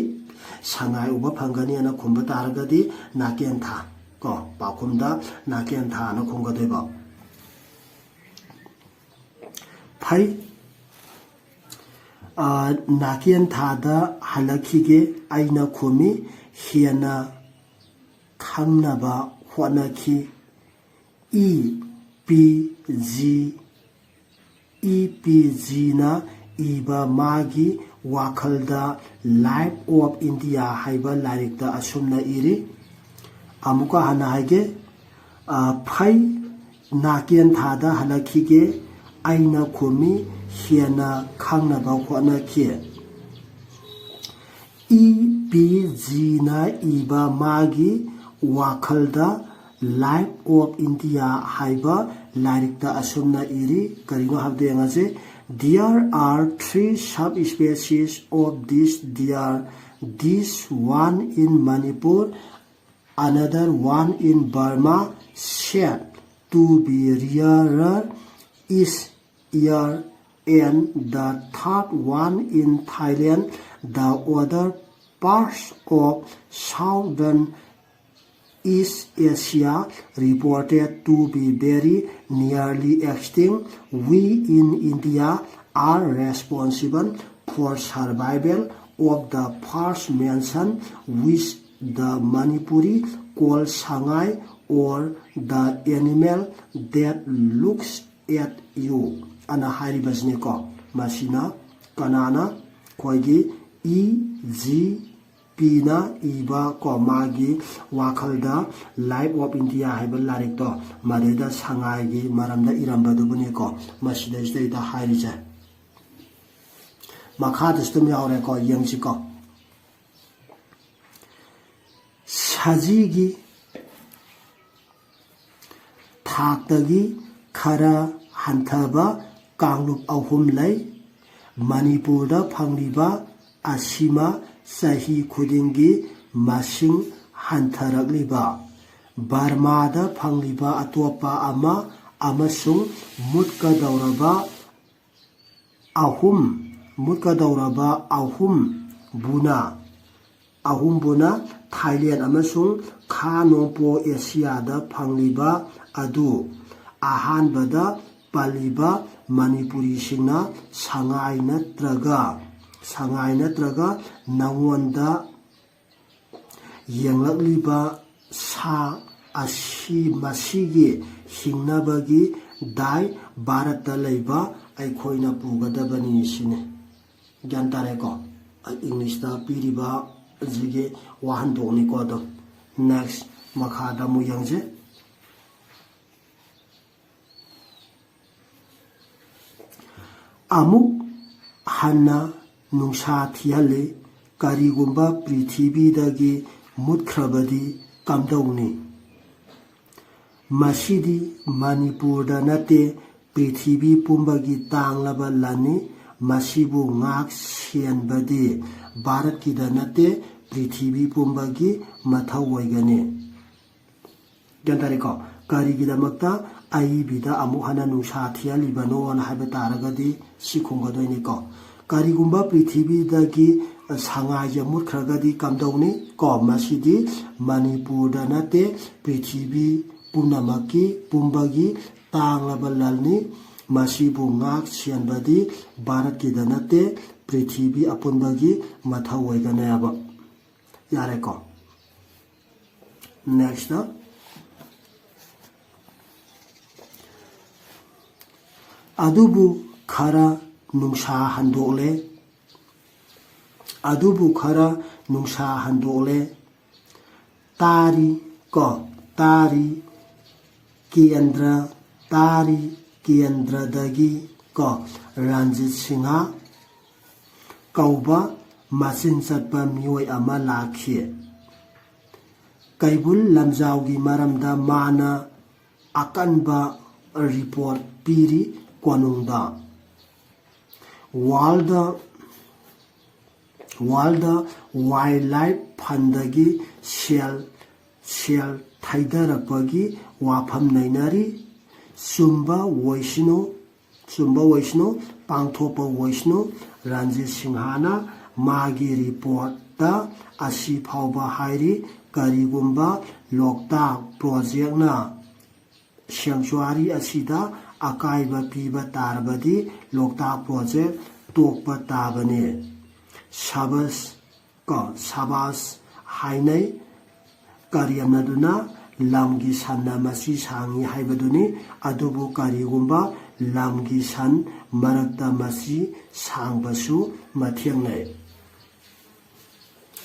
ꯁꯉꯥꯏ ꯎꯕ ꯐꯪꯒꯅꯤꯅ ꯈꯨꯝꯕ ꯇꯥꯔꯒꯗꯤ ꯅꯥꯀꯦꯟ ꯊꯥ ꯀꯣ, ꯄꯥꯎꯈꯨꯝꯗ ꯅꯥꯀꯦꯟ ꯊꯥꯅ ꯈꯨꯝꯒꯗꯣꯏꯕ꯫ ꯐꯩ꯫ ꯑ, ꯅꯥꯀꯦꯟ ꯊꯥꯗ ꯍꯜꯂꯛꯈꯤꯒꯦ꯫ ꯑꯩꯅ ꯈꯨꯝꯃꯤ, ꯍꯦꯟꯅ ꯈꯪꯅꯕ ꯍꯣꯠꯅꯈꯤ꯫ ꯏ ꯄꯤ ꯖꯤ, ꯏ ꯄꯤ ꯖꯤꯅ ꯏꯕ ꯃꯥꯒꯤ ꯋꯥꯈꯜꯗ Life of India ꯍꯥꯏꯕ ꯂꯥꯏꯔꯤꯛꯇ ꯑꯁꯨꯝꯅ ꯏꯔꯤ꯫ ꯑꯃꯨꯛꯀ ꯍꯟꯅ ꯍꯥꯏꯒꯦ꯫ ꯑ, "ꯐꯩ, ꯅꯥꯀꯦꯟ ꯊꯥꯗ ꯍꯜꯂꯛꯈꯤꯒꯦ," ꯑꯩꯅ ꯈꯨꯝꯃꯤ, ꯍꯦꯟꯅ ꯈꯪꯅꯕ ꯍꯣꯠꯅꯈꯤ꯫ ꯏ ꯄꯤ ꯖꯤꯅ ꯏꯕ ꯃꯥꯒꯤ ꯋꯥꯈꯜꯗ Life of India ꯍꯥꯏꯕ ꯂꯥꯏꯔꯤꯛꯇ ꯑꯁꯨꯝꯅ ꯏꯔꯤ꯫ ꯀꯔꯤꯅꯣ ꯍꯥꯏꯕꯗꯨ ꯌꯦꯡꯉꯁꯤ꯫ "There are three subspecies of this deer, this one in Manipur, another one in Burma, said to be rarer each year, and the third one in Thailand, the other parts of southern East Asia reported to be very nearly extinct. We in India are responsible for survival of the first mention, which the Manipuri call Sangai, or the animal that looks at you" ꯑꯅ ꯍꯥꯏꯔꯤꯕꯁꯤꯅꯤꯀꯣ꯫ ꯃꯁꯤꯅ ꯀꯅꯥꯅ? ꯑꯩꯈꯣꯏꯒꯤ E G ꯄꯤꯅ ꯏꯕ ꯀꯣ, ꯃꯥꯒꯤ ꯋꯥꯈꯜꯗ Life of India ꯍꯥꯏꯕ ꯂꯥꯏꯔꯤꯛꯇꯣ, ꯃꯗꯩꯗ ꯁꯉꯥꯏꯒꯤ ꯃꯔꯝꯗ ꯏꯔꯝꯕꯗꯨꯕꯨꯅꯤꯀꯣ ꯃꯁꯤꯗꯩꯁꯤꯗꯩꯗ ꯍꯥꯏꯔꯤꯁꯦ꯫ ꯃꯈꯥꯗꯁꯨ ꯑꯗꯨꯝ ꯌꯥꯎꯔꯦꯀꯣ, ꯌꯦꯡꯁꯤꯀꯣ꯫ ꯁꯖꯤꯒꯤ ꯊꯥꯛꯇꯒꯤ ꯈꯔ ꯍꯟꯊꯕ ꯀꯥꯡꯂꯨꯞ ꯑꯍꯨꯝ ꯂꯩ꯫ ꯃꯅꯤꯄꯨꯔꯗ ꯐꯪꯂꯤꯕ ꯑꯁꯤꯃ ꯆꯍꯤ ꯈꯨꯗꯤꯡꯒꯤ ꯃꯁꯤꯡ ꯍꯟꯊꯔꯛꯂꯤꯕ, ꯕꯔꯃꯥꯗ ꯐꯪꯂꯤꯕ ꯑꯇꯣꯞꯄ ꯑꯃ, ꯑꯃꯁꯨꯡ ꯃꯨꯠꯀꯗꯧꯔꯕ ꯑꯍꯨꯝ, ꯃꯨꯠꯀꯗꯧꯔꯕ ꯑꯍꯨꯝꯕꯨꯅ, ꯑꯍꯨꯝꯕꯨꯅ ꯊꯥꯏꯂꯦꯟ ꯑꯃꯁꯨꯡ ꯈꯥ ꯅꯣꯡꯄꯣꯛ ꯑꯦꯁꯤꯌꯥꯗ ꯐꯪꯂꯤꯕ ꯑꯗꯨ꯫ ꯑꯍꯥꯟꯕꯗ ꯄꯜꯂꯤꯕ ꯃꯅꯤꯄꯨꯔꯤꯁꯤꯡꯅ ꯁꯉꯥꯏ ꯅꯠꯇ꯭ꯔꯒ, ꯁꯉꯥꯏ ꯅꯠꯇ꯭ꯔꯒ ꯅꯉꯣꯟꯗ ꯌꯦꯡꯂꯛꯂꯤꯕ ꯁꯥ ꯑꯁꯤ, ꯃꯁꯤꯒꯤ ꯍꯤꯡꯅꯕꯒꯤ ꯗꯥꯏ ꯚꯥꯔꯠꯇ ꯂꯩꯕ ꯑꯩꯈꯣꯏꯅ ꯄꯨꯒꯗꯕꯅꯤ ꯁꯤꯅꯤ꯫ ꯒ꯭ꯌꯥꯟ ꯇꯥꯔꯦꯀꯣ? ꯑꯩ ꯏꯪꯂꯤꯁꯇ ꯄꯤꯔꯤꯕ ꯑꯁꯤꯒꯤ ꯋꯥꯍꯟꯊꯣꯛꯅꯤꯀꯣ꯫ ꯑꯗꯣ next ꯃꯈꯥꯗ ꯑꯃꯨꯛ ꯌꯦꯡꯁꯦ꯫ ꯑꯃꯨꯛ ꯍꯟꯅ ꯅꯨꯡꯁꯥ ꯊꯤꯍꯜꯂꯤ꯫ ꯀꯔꯤꯒꯨꯝꯕ ꯄ꯭ꯔꯤꯊꯤꯕꯤꯗꯒꯤ ꯃꯨꯠꯈ꯭ꯔꯕꯗꯤ ꯀꯝꯗꯧꯅꯤ? ꯃꯁꯤꯗꯤ ꯃꯅꯤꯄꯨꯔꯗ ꯅꯠꯇꯦ, ꯄ꯭ꯔꯤꯊꯤꯕꯤ ꯄꯨꯝꯕꯒꯤ ꯇꯥꯡꯂꯕ ꯂꯟꯅꯤ꯫ ꯃꯁꯤꯕꯨ ꯉꯥꯛ ꯁꯦꯟꯕꯗꯤ ꯚꯥꯔꯠꯀꯤꯗ ꯅꯠꯇꯦ, ꯄ꯭ꯔꯤꯊꯤꯕꯤ ꯄꯨꯝꯕꯒꯤ ꯃꯊꯧ ꯑꯣꯏꯒꯅꯤ꯫ ꯒ꯭ꯌꯥꯟ ꯇꯥꯔꯦꯀꯣ? ꯀꯔꯤꯒꯤꯗꯃꯛꯇ ꯑꯏꯕꯤꯗ ꯑꯃꯨꯛ ꯍꯟꯅ ꯅꯨꯡꯁꯥ ꯊꯤꯍꯜꯂꯤꯕꯅꯣꯅ ꯍꯥꯏꯕ ꯇꯥꯔꯒꯗꯤ ꯁꯤ ꯈꯨꯝꯒꯗꯣꯏꯅꯤꯀꯣ꯫ ꯀꯔꯤꯒꯨꯝꯕ ꯄ꯭ꯔꯤꯊꯤꯕꯤꯗꯒꯤ ꯁꯉꯥꯏꯁꯦ ꯃꯨꯠꯈ꯭ꯔꯒꯗꯤ ꯀꯝꯗꯧꯅꯤ? ꯀꯣ, ꯃꯁꯤꯗꯤ ꯃꯅꯤꯄꯨꯔꯗ ꯅꯠꯇꯦ, ꯄ꯭ꯔꯤꯊꯤꯕꯤ ꯄꯨꯝꯅꯃꯛꯀꯤ ꯄꯨꯝꯕꯒꯤ ꯇꯥꯡꯂꯕ ꯂꯟꯅꯤ꯫ ꯃꯁꯤꯕꯨ ꯉꯥꯛ ꯁꯦꯟꯕꯗꯤ ꯚꯥꯔꯠꯀꯤꯗ ꯅꯠꯇꯦ, ꯄ꯭ꯔꯤꯊꯤꯕꯤ ꯑꯄꯨꯟꯕꯒꯤ ꯃꯊꯧ ꯑꯣꯏꯒꯅꯦꯕ꯫ ꯌꯥꯔꯦꯀꯣ? Next. ꯑꯗꯨꯕꯨ ꯈꯔ ꯅꯨꯡꯁꯥ ꯍꯟꯗꯣꯛꯂꯦ꯫ ꯑꯗꯨꯕꯨ ꯈꯔ ꯅꯨꯡꯁꯥ ꯍꯟꯗꯣꯛꯂꯦ꯫ ꯇꯥꯔꯤ ꯀꯣ, ꯇꯥꯔꯤ꯫ ꯀꯦꯟꯗ꯭ꯔ, ꯇꯥꯔꯤ ꯀꯦꯟꯗ꯭ꯔꯗꯒꯤ ꯀꯣ, ꯔꯟꯖꯤꯠ ꯁꯤꯡꯍ ꯀꯧꯕ ꯃꯆꯤꯟ ꯆꯠꯄ ꯃꯤꯑꯣꯏ ꯑꯃ ꯂꯥꯛꯈꯤ꯫ ꯀꯩꯕꯨꯜ ꯂꯝꯖꯥꯎꯒꯤ ꯃꯔꯝꯗ ꯃꯥꯅ ꯑꯀꯟꯕ report ꯄꯤꯔꯤ꯫ ꯀꯣꯅꯨꯡꯗ World, World Wildlife Fundꯒꯤ ꯁꯦꯜ, ꯁꯦꯜ ꯊꯩꯗꯔꯛꯄꯒꯤ ꯋꯥꯐꯝ ꯅꯩꯅꯔꯤ꯫ ꯆꯨꯝꯕ ꯑꯣꯏꯁꯅꯨ, ꯆꯨꯝꯕ ꯑꯣꯏꯁꯅꯨ, ꯄꯥꯡꯊꯣꯛꯄ ꯑꯣꯏꯁꯅꯨ, ꯔꯟꯖꯤꯠ ꯁꯤꯡꯍꯅ ꯃꯥꯒꯤ reportꯇ ꯑꯁꯤ ꯐꯥꯎꯕ ꯍꯥꯏꯔꯤ, ꯀꯔꯤꯒꯨꯝꯕ ꯂꯣꯛꯇꯥꯛ projectꯅ sanctuary ꯑꯁꯤꯗ ꯑꯀꯥꯏꯕ ꯄꯤꯕ ꯇꯥꯔꯕꯗꯤ ꯂꯣꯛꯇꯥꯛ project ꯇꯣꯛꯄ ꯇꯥꯕꯅꯤ꯫ ꯁꯕꯁ ꯀꯣ, ꯁꯕꯥꯁ ꯍꯥꯏꯅꯩ꯫ ꯀꯔꯦꯝꯅꯗꯨꯅ ꯂꯝꯒꯤ ꯁꯟꯅ ꯃꯆꯤ ꯁꯥꯡꯉꯤ ꯍꯥꯏꯕꯗꯨꯅꯤ꯫ ꯑꯗꯨꯕꯨ ꯀꯔꯤꯒꯨꯝꯕ ꯂꯝꯒꯤ ꯁꯟ ꯃꯔꯛꯇ ꯃꯆꯤ ꯁꯥꯡꯕꯁꯨ ꯃꯊꯦꯡꯅꯩ꯫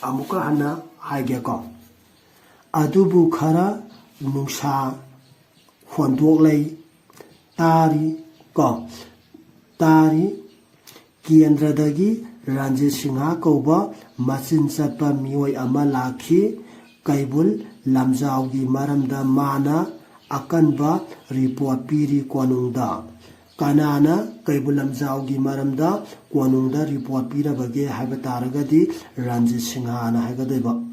ꯑꯃꯨꯛꯀ ꯍꯟꯅ ꯍꯥꯏꯒꯦꯀꯣ꯫ ꯑꯗꯨꯕꯨ ꯈꯔ ꯅꯨꯡꯁꯥ ꯍꯣꯟꯗꯣꯛꯂꯩ ꯇꯥꯔꯤ ꯀꯣ, ꯇꯥꯔꯤ꯫ ꯀꯦꯟꯗ꯭ꯔꯗꯒꯤ ꯔꯟꯖꯤꯠ ꯁꯤꯡꯍ ꯀꯧꯕ ꯃꯆꯤꯟ ꯆꯠꯄ ꯃꯤꯑꯣꯏ ꯑꯃ ꯂꯥꯛꯈꯤ꯫ ꯀꯩꯕꯨꯜ ꯂꯝꯖꯥꯎꯒꯤ ꯃꯔꯝꯗ ꯃꯥꯅ ꯑꯀꯟꯕ ꯔꯤꯄꯣꯔꯠ ꯄꯤꯔꯤ ꯀꯣꯅꯨꯡꯗ꯫ ꯀꯅꯥꯅ ꯀꯩꯕꯨꯜ ꯂꯝꯖꯥꯎꯒꯤ ꯃꯔꯝꯗ ꯀꯣꯅꯨꯡꯗ ꯔꯤꯄꯣꯔꯠ ꯄꯤꯔꯕꯒꯦ ꯍꯥꯏꯕ ꯇꯥꯔꯒꯗꯤ ꯔꯟꯖꯤꯠ ꯁꯤꯡꯍꯅ ꯍꯥꯏꯒꯗꯣꯏꯕ꯫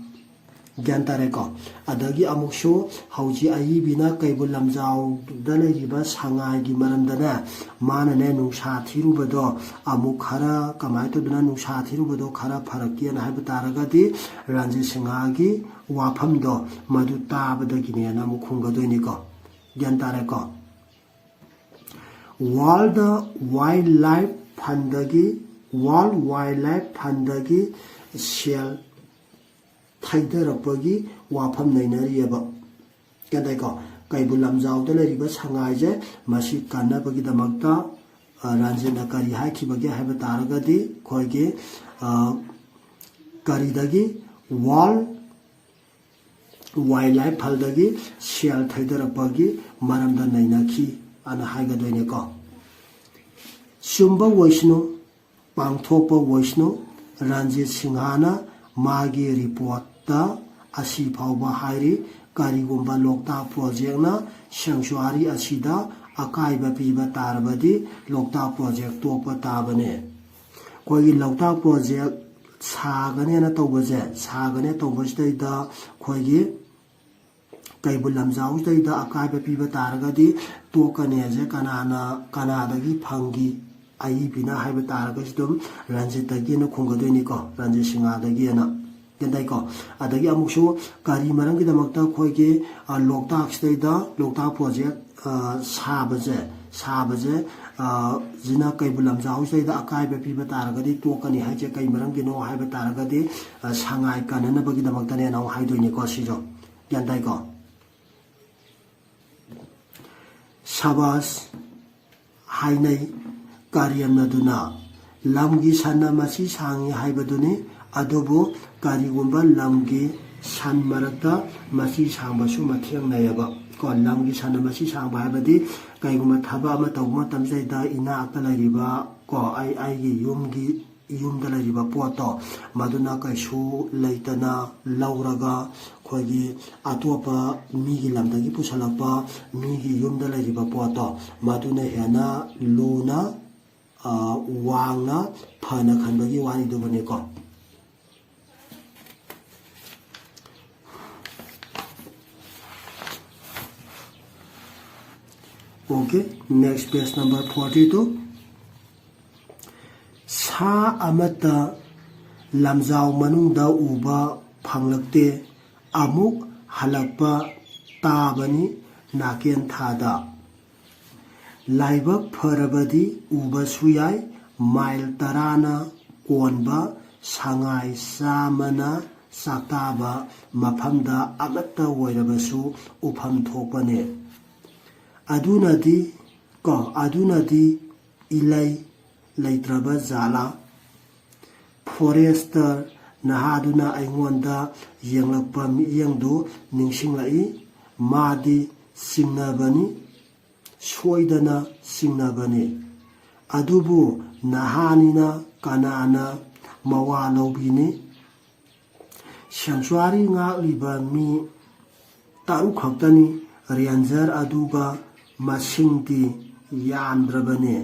ꯒ꯭ꯌꯥꯟ ꯇꯥꯔꯦꯀꯣ? ꯑꯗꯒꯤ ꯑꯃꯨꯛꯁꯨ ꯍꯧꯖꯤꯛ ꯑꯏꯕꯤꯅ ꯀꯩꯕꯨꯜ ꯂꯝꯖꯥꯎꯗ ꯂꯩꯔꯤꯕ ꯁꯉꯥꯏꯒꯤ ꯃꯔꯝꯗꯅꯦ, ꯃꯥꯅꯅꯦ ꯅꯨꯡꯁꯥ ꯊꯤꯔꯨꯕꯗꯣ ꯑꯃꯨꯛ ꯈꯔ ꯀꯃꯥꯏꯅ ꯇꯧꯗꯅ ꯅꯨꯡꯁꯥ ꯊꯤꯔꯨꯕꯗꯣ ꯈꯔ ꯐꯔꯛꯀꯦꯅ ꯍꯥꯏꯕ ꯇꯥꯔꯒꯗꯤ ꯔꯟꯖꯤꯠ ꯁꯤꯡꯍꯒꯤ ꯋꯥꯐꯝꯗꯣ ꯃꯗꯨ ꯇꯥꯕꯗꯒꯤꯅꯦꯅ ꯑꯃꯨꯛ ꯈꯨꯝꯒꯗꯣꯏꯅꯤꯀꯣ꯫ ꯒ꯭ꯌꯥꯟ ꯇꯥꯔꯦꯀꯣ? ꯋꯥꯔꯜꯗ ꯋꯥꯏꯜ ꯂꯥꯏꯐ ꯐꯟꯗꯒꯤ, ꯋꯥꯔꯜ ꯋꯥꯏꯜ ꯂꯥꯏꯐ ꯐꯟꯗꯒꯤ ꯁꯦꯜ ꯊꯩꯗꯔꯛꯄꯒꯤ ꯋꯥꯐꯝ ꯅꯩꯅꯔꯤꯑꯕ꯫ ꯒ꯭ꯌꯥꯟ ꯇꯥꯏꯀꯣ? ꯀꯩꯕꯨꯜ ꯂꯝꯖꯥꯎꯗ ꯂꯩꯔꯤꯕ ꯁꯉꯥꯏꯁꯦ ꯃꯁꯤ ꯀꯟꯅꯕꯒꯤꯗꯃꯛꯇ, ꯑ, ꯔꯟꯖꯤꯠꯅ ꯀꯔꯤ ꯍꯥꯏꯈꯤꯕꯒꯦ ꯍꯥꯏꯕ ꯇꯥꯔꯒꯗꯤ ꯑꯩꯈꯣꯏꯒꯤ, ꯑ, ꯀꯔꯤꯗꯒꯤ, ꯋꯥꯔꯜ ꯋꯥꯏꯜ ꯂꯥꯏꯐ ꯐꯟꯗꯒꯤ ꯁꯦꯜ ꯊꯩꯗꯔꯛꯄꯒꯤ ꯃꯔꯝꯗ ꯅꯩꯅꯈꯤ ꯑꯅ ꯍꯥꯏꯒꯗꯣꯏꯅꯦꯀꯣ꯫ ꯆꯨꯝꯕ ꯑꯣꯏꯁꯅꯨ, ꯄꯥꯡꯊꯣꯛꯄ ꯑꯣꯏꯁꯅꯨ, ꯔꯟꯖꯤꯠ ꯁꯤꯡꯍꯅ ꯃꯥꯒꯤ ꯔꯤꯄꯣꯔꯠꯇ ꯑꯁꯤ ꯐꯥꯎꯕ ꯍꯥꯏꯔꯤ, ꯀꯔꯤꯒꯨꯝꯕ ꯂꯣꯛꯇꯥꯛ ꯄ꯭ꯔꯣꯖꯦꯛꯅ ꯁꯦꯡꯆꯨꯋꯥꯔꯤ ꯑꯁꯤꯗ ꯑꯀꯥꯏꯕ ꯄꯤꯕ ꯇꯥꯔꯕꯗꯤ ꯂꯣꯛꯇꯥꯛ ꯄ꯭ꯔꯣꯖꯦꯛ ꯇꯣꯛꯄ ꯇꯥꯕꯅꯦ꯫ ꯑꯩꯈꯣꯏꯒꯤ ꯂꯣꯛꯇꯥꯛ ꯄ꯭ꯔꯣꯖꯦꯛ ꯁꯥꯒꯅꯦꯅ ꯇꯧꯕꯁꯦ, ꯁꯥꯒꯅꯦ ꯇꯧꯕꯁꯤꯗꯩꯗ ꯑꯩꯈꯣꯏꯒꯤ ꯀꯩꯕꯨꯜ ꯂꯝꯖꯥꯎꯁꯤꯗꯩꯗ ꯑꯀꯥꯏꯕ ꯄꯤꯕ ꯇꯥꯔꯒꯗꯤ ꯇꯣꯛꯀꯅꯤ ꯍꯥꯏꯁꯦ ꯀꯅꯥꯅ, ꯀꯅꯥꯗꯒꯤ ꯐꯪꯈꯤ? ꯑꯏꯕꯤꯅ ꯍꯥꯏꯕ ꯇꯥꯔꯒꯁꯨ ꯑꯗꯨꯝ ꯔꯟꯖꯤꯠꯇꯒꯤꯅ ꯈꯨꯝꯒꯗꯣꯏꯅꯤꯀꯣ, ꯔꯟꯖꯤꯠ ꯁꯤꯡꯍꯗꯒꯤꯅ꯫ ꯒ꯭ꯌꯥꯟ ꯇꯥꯏꯀꯣ? ꯑꯗꯒꯤ ꯑꯃꯨꯛꯁꯨ ꯀꯔꯤ ꯃꯔꯝꯒꯤꯗꯃꯛꯇ ꯑꯩꯈꯣꯏꯒꯤ, ꯑ, ꯂꯣꯛꯇꯥꯛꯁꯤꯗꯩꯗ ꯂꯣꯛꯇꯥꯛ ꯄ꯭ꯔꯣꯖꯦꯛ, ꯑ, ꯁꯥꯕꯁꯦ, ꯁꯥꯕꯁꯦ, ꯑ, ꯁꯤꯅ ꯀꯩꯕꯨꯜ ꯂꯝꯖꯥꯎꯁꯤꯗꯩꯗ ꯑꯀꯥꯏꯕ ꯄꯤꯕ ꯇꯥꯔꯒꯗꯤ ꯇꯣꯛꯀꯅꯤ ꯍꯥꯏꯁꯦ ꯀꯩ ꯃꯔꯝꯒꯤꯅꯣ ꯍꯥꯏꯕ ꯇꯥꯔꯒꯗꯤ, ꯑ, ꯁꯉꯥꯏ ꯀꯟꯅꯅꯕꯒꯤꯗꯃꯛꯇꯅꯦꯅ ꯑꯃꯨꯛ ꯍꯥꯏꯗꯣꯏꯅꯤꯀꯣ ꯁꯤꯁꯨ꯫ ꯒ꯭ꯌꯥꯟ ꯇꯥꯏꯀꯣ? ꯁꯕꯥꯁ ꯍꯥꯏꯅꯩ꯫ ꯀꯔꯦꯝꯅꯗꯨꯅ ꯂꯝꯒꯤ ꯁꯟꯅ ꯃꯁꯤ ꯁꯥꯡꯏ ꯍꯥꯏꯕꯗꯨꯅꯤ꯫ ꯑꯗꯨꯕꯨ ꯀꯔꯤꯒꯨꯝꯕ ꯂꯝꯒꯤ ꯁꯟ ꯃꯔꯛꯇ ꯃꯁꯤ ꯁꯥꯡꯕꯁꯨ ꯃꯊꯦꯡꯅꯩꯌꯦꯕ꯫ ꯀꯣ, ꯂꯝꯒꯤ ꯁꯟꯅ ꯃꯁꯤ ꯁꯥꯡꯕ ꯍꯥꯏꯕꯗꯤ ꯀꯩꯒꯨꯝꯕ ꯊꯕꯛ ꯑꯃ ꯇꯧꯕ ꯃꯇꯝꯁꯤꯗꯩꯗ ꯏꯅꯥꯛꯇ ꯂꯩꯔꯤꯕ, ꯀꯣ, ꯑꯩ, ꯑꯩꯒꯤ ꯌꯨꯝꯒꯤ, ꯌꯨꯝꯗ ꯂꯩꯔꯤꯕ ꯄꯣꯠꯇꯣ ꯃꯗꯨꯅ ꯀꯩꯁꯨ ꯂꯩꯇꯅ ꯂꯧꯔꯒ ꯑꯩꯈꯣꯏꯒꯤ ꯑꯇꯣꯞꯄ ꯃꯤꯒꯤ ꯂꯝꯗꯒꯤ ꯄꯨꯁꯜꯂꯛꯄ ꯃꯤꯒꯤ ꯌꯨꯝꯗ ꯂꯩꯔꯤꯕ ꯄꯣꯠꯇꯣ ꯃꯗꯨꯅ ꯍꯦꯟꯅ ꯂꯨꯅ, ꯑ, ꯋꯥꯡꯅ, ꯐꯅ ꯈꯟꯕꯒꯤ ꯋꯥꯔꯤꯗꯨꯕꯨꯅꯤꯀꯣ꯫ Okay, next page number forty two. ꯁꯥ ꯑꯃꯠꯇ ꯂꯝꯖꯥꯎ ꯃꯅꯨꯡꯗ ꯎꯕ ꯐꯪꯂꯛꯇꯦ꯫ ꯑꯃꯨꯛ ꯍꯜꯂꯛꯄ ꯇꯥꯕꯅꯤ ꯅꯥꯀꯦꯟ ꯊꯥꯗ꯫ ꯂꯥꯏꯕꯛ ꯐꯔꯕꯗꯤ ꯎꯕꯁꯨ ꯌꯥꯏ, ꯃꯥꯏꯜ ꯇꯔꯥꯅ ꯀꯣꯟꯕ ꯁꯉꯥꯏ ꯆꯥꯝꯃꯅ ꯆꯥꯛꯇꯥꯕ ꯃꯐꯝꯗ ꯑꯃꯠꯇ ꯑꯣꯏꯔꯕꯁꯨ ꯎꯐꯝ ꯊꯣꯛꯄꯅꯦ꯫ ꯑꯗꯨꯅꯗꯤ, ꯀꯣ, ꯑꯗꯨꯅꯗꯤ ꯏꯂꯩ ꯂꯩꯇ꯭ꯔꯕ ꯖꯥꯠꯂꯥ? ꯐꯣꯔꯦꯁꯇꯔ ꯅꯍꯥꯗꯨꯅ ꯑꯩꯉꯣꯟꯗ ꯌꯦꯡꯂꯛꯄ ꯃꯤꯠꯌꯦꯡꯗꯨ ꯅꯤꯡꯁꯤꯡꯂꯛꯏ꯫ ꯃꯥꯗꯤ ꯆꯤꯡꯅꯕꯅꯤ, ꯁꯣꯏꯗꯅ ꯆꯤꯡꯅꯕꯅꯤ꯫ ꯑꯗꯨꯕꯨ ꯅꯍꯥꯅꯤꯅ ꯀꯅꯥꯅ ꯃꯋꯥ ꯂꯧꯕꯤꯅꯤ? ꯁꯦꯡꯆꯨꯋꯥꯔꯤ ꯉꯥꯛꯂꯤꯕ ꯃꯤ ꯇꯔꯨꯛ ꯈꯛꯇꯅꯤ, ꯔꯦꯟꯖꯔ ꯑꯗꯨꯒ ꯃꯁꯤꯡꯗꯤ ꯌꯥꯝꯗ꯭ꯔꯕꯅꯤ꯫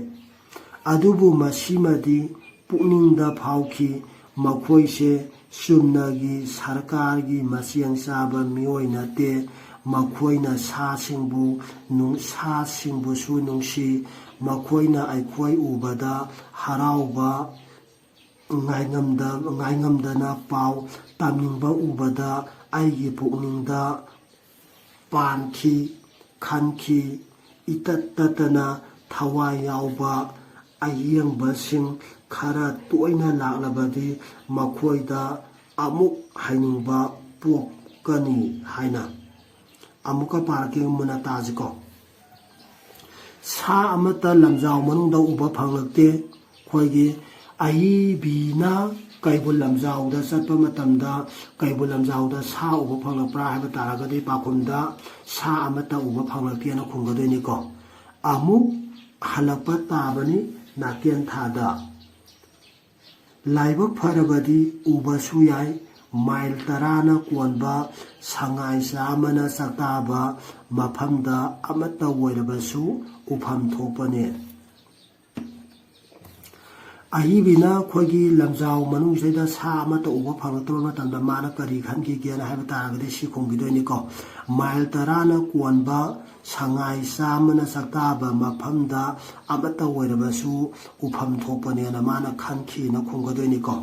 ꯑꯗꯨꯕꯨ ꯃꯁꯤꯃꯗꯤ ꯄꯨꯛꯅꯤꯡꯗ ꯐꯥꯎꯈꯤ, ꯃꯈꯣꯏꯁꯦ ꯆꯨꯝꯅꯒꯤ ꯁꯔꯀꯥꯔꯒꯤ ꯃꯆꯦꯡ ꯆꯥꯕ ꯃꯤꯑꯣꯏ ꯅꯠꯇꯦ꯫ ꯃꯈꯣꯏꯅ ꯁꯥꯁꯤꯡꯕꯨ ꯅꯨꯡ-, ꯁꯥꯁꯤꯡꯕꯨꯁꯨ ꯅꯨꯡꯁꯤ꯫ ꯃꯈꯣꯏꯅ ꯑꯩꯈꯣꯏ ꯎꯕꯗ ꯍꯔꯥꯎꯕ ꯉꯥꯏꯉꯝꯗ-, ꯉꯥꯏꯉꯝꯗꯅ ꯄꯥꯎ ꯇꯝꯅꯤꯡꯕ ꯎꯕꯗ ꯑꯩꯒꯤ ꯄꯨꯛꯅꯤꯡꯗ ꯄꯥꯟꯈꯤ, ꯈꯟꯈꯤ꯫ ꯏꯇꯠ ꯇꯠꯇꯅ ꯊꯋꯥꯏ ꯌꯥꯎꯕ ꯑꯌꯦꯡꯕꯁꯤꯡ ꯈꯔ ꯇꯣꯏꯅ ꯂꯥꯛꯂꯕꯗꯤ ꯃꯈꯣꯏꯗ ꯑꯃꯨꯛ ꯍꯥꯏꯅꯤꯡꯕ ꯄꯣꯛꯀꯅꯤ ꯍꯥꯏꯅ꯫ ꯑꯃꯨꯛꯀ ꯄꯥꯔꯛꯀꯦ, ꯃꯨꯟꯅ ꯇꯥꯁꯤꯀꯣ꯫ ꯁꯥ ꯑꯃꯠꯇ ꯂꯝꯖꯥꯎ ꯃꯅꯨꯡꯗ ꯎꯕ ꯐꯪꯂꯛꯇꯦ꯫ ꯑꯩꯈꯣꯏꯒꯤ ꯑꯏꯕꯤꯅ ꯀꯩꯕꯨꯜ ꯂꯝꯖꯥꯎꯗ ꯆꯠꯄ ꯃꯇꯝꯗ ꯀꯩꯕꯨꯜ ꯂꯝꯖꯥꯎꯗ ꯁꯥ ꯎꯕ ꯐꯪꯂꯛꯄ꯭ꯔꯥ ꯍꯥꯏꯕ ꯇꯥꯔꯒꯗꯤ ꯄꯥꯎꯈꯨꯝꯗ ꯁꯥ ꯑꯃꯠꯇ ꯎꯕ ꯐꯪꯂꯛꯇꯦꯅ ꯈꯨꯝꯒꯗꯣꯏꯅꯤꯀꯣ꯫ ꯑꯃꯨꯛ ꯍꯜꯂꯛꯄ ꯇꯥꯕꯅꯤ ꯅꯥꯀꯦꯟ ꯊꯥꯗ꯫ ꯂꯥꯏꯕꯛ ꯐꯔꯕꯗꯤ ꯎꯕꯁꯨ ꯌꯥꯏ, ꯃꯥꯏꯜ ꯇꯔꯥꯅ ꯀꯣꯟꯕ ꯁꯉꯥꯏ ꯆꯥꯝꯃꯅ ꯆꯥꯛꯇꯥꯕ ꯃꯐꯝꯗ ꯑꯃꯠꯇ ꯑꯣꯏꯔꯕꯁꯨ ꯎꯐꯝ ꯊꯣꯛꯄꯅꯦ꯫ ꯑꯏꯕꯤꯅ ꯑꯩꯈꯣꯏꯒꯤ ꯂꯝꯖꯥꯎ ꯃꯅꯨꯡꯁꯤꯗꯩꯗ ꯁꯥ ꯑꯃꯠꯇ ꯎꯕ ꯐꯪꯂꯛꯇꯕ ꯃꯇꯝꯗ ꯃꯥꯅ ꯀꯔꯤ ꯈꯟꯈꯤꯒꯦꯅ ꯍꯥꯏꯕ ꯇꯥꯔꯒꯗꯤ ꯁꯤ ꯈꯨꯝꯈꯤꯗꯣꯏꯅꯤꯀꯣ, ꯃꯥꯏꯜ ꯇꯔꯥꯅ ꯀꯣꯟꯕ ꯁꯉꯥꯏ ꯆꯥꯝꯃꯅ ꯆꯥꯛꯇꯥꯕ ꯃꯐꯝꯗ ꯑꯃꯠꯇ ꯑꯣꯏꯔꯕꯁꯨ ꯎꯐꯝ ꯊꯣꯛꯄꯅꯦꯅ ꯃꯥꯅ ꯈꯟꯈꯤꯅ ꯈꯨꯝꯒꯗꯣꯏꯅꯤꯀꯣ꯫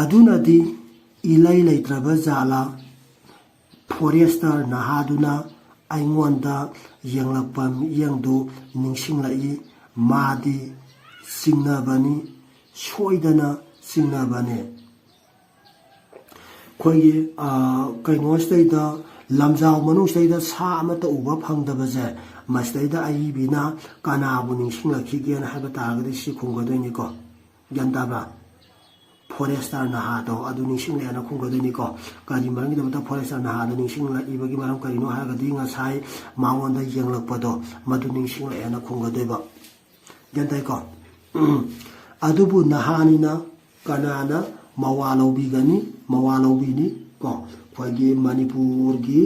ꯑꯗꯨꯅꯗꯤ ꯏꯂꯩ ꯂꯩꯇ꯭ꯔꯕ ꯖꯥꯠꯂꯥ? ꯐꯣꯔꯦꯁꯇꯔ ꯅꯍꯥꯗꯨꯅ ꯑꯩꯉꯣꯟꯗ ꯌꯦꯡꯂꯛꯄ ꯃꯤꯠꯌꯦꯡꯗꯨ ꯅꯤꯡꯁꯤꯡꯂꯛꯏ꯫ ꯃꯥꯗꯤ ꯆꯤꯡꯅꯕꯅꯤ, ꯁꯣꯏꯗꯅ ꯆꯤꯡꯅꯕꯅꯦ꯫ ꯑꯩꯈꯣꯏꯒꯤ, ꯑ, ꯀꯩꯅꯣꯁꯤꯗꯩꯗ, ꯂꯝꯖꯥꯎ ꯃꯅꯨꯡꯁꯤꯗꯩꯗ ꯁꯥ ꯑꯃꯠꯇ ꯎꯕ ꯐꯪꯗꯕꯁꯦ, ꯃꯁꯤꯗꯩꯗ ꯑꯏꯕꯤꯅ ꯀꯅꯥꯕꯨ ꯅꯤꯡꯁꯤꯡꯂꯛꯈꯤꯒꯦꯅ ꯍꯥꯏꯕ ꯇꯥꯔꯒꯗꯤ ꯁꯤ ꯈꯨꯝꯒꯗꯣꯏꯅꯤꯀꯣ꯫ ꯒ꯭ꯌꯥꯟ ꯇꯥꯕ꯭ꯔꯥ? ꯐꯣꯔꯦꯁꯇꯔ ꯅꯍꯥꯗꯣ ꯑꯗꯨ ꯅꯤꯡꯁꯤꯡꯂꯛꯑꯦꯅ ꯈꯨꯝꯒꯗꯣꯏꯅꯤꯀꯣ꯫ ꯀꯔꯤ ꯃꯔꯝꯒꯤꯗꯃꯛꯇ ꯐꯣꯔꯦꯁꯇꯔ ꯅꯍꯥꯗꯣ ꯅꯤꯡꯁꯤꯡꯂꯛꯏꯕꯒꯤ ꯃꯔꯝ ꯀꯔꯤꯅꯣ ꯍꯥꯏꯔꯒꯗꯤ ꯉꯁꯥꯏ ꯃꯉꯣꯟꯗ ꯌꯦꯡꯂꯛꯄꯗꯣ ꯃꯗꯨ ꯅꯤꯡꯁꯤꯡꯂꯛꯑꯦꯅ ꯈꯨꯝꯒꯗꯣꯏꯕ꯫ ꯒ꯭ꯌꯥꯟ ꯇꯥꯏꯀꯣ? ꯎꯝ꯫ ꯑꯗꯨꯕꯨ ꯅꯍꯥꯅꯤꯅ ꯀꯅꯥꯅ ꯃꯋꯥ ꯂꯧꯕꯤꯒꯅꯤ? ꯃꯋꯥ ꯂꯧꯕꯤꯅꯤ ꯀꯣ꯫ ꯑꯩꯈꯣꯏꯒꯤ ꯃꯅꯤꯄꯨꯔꯒꯤ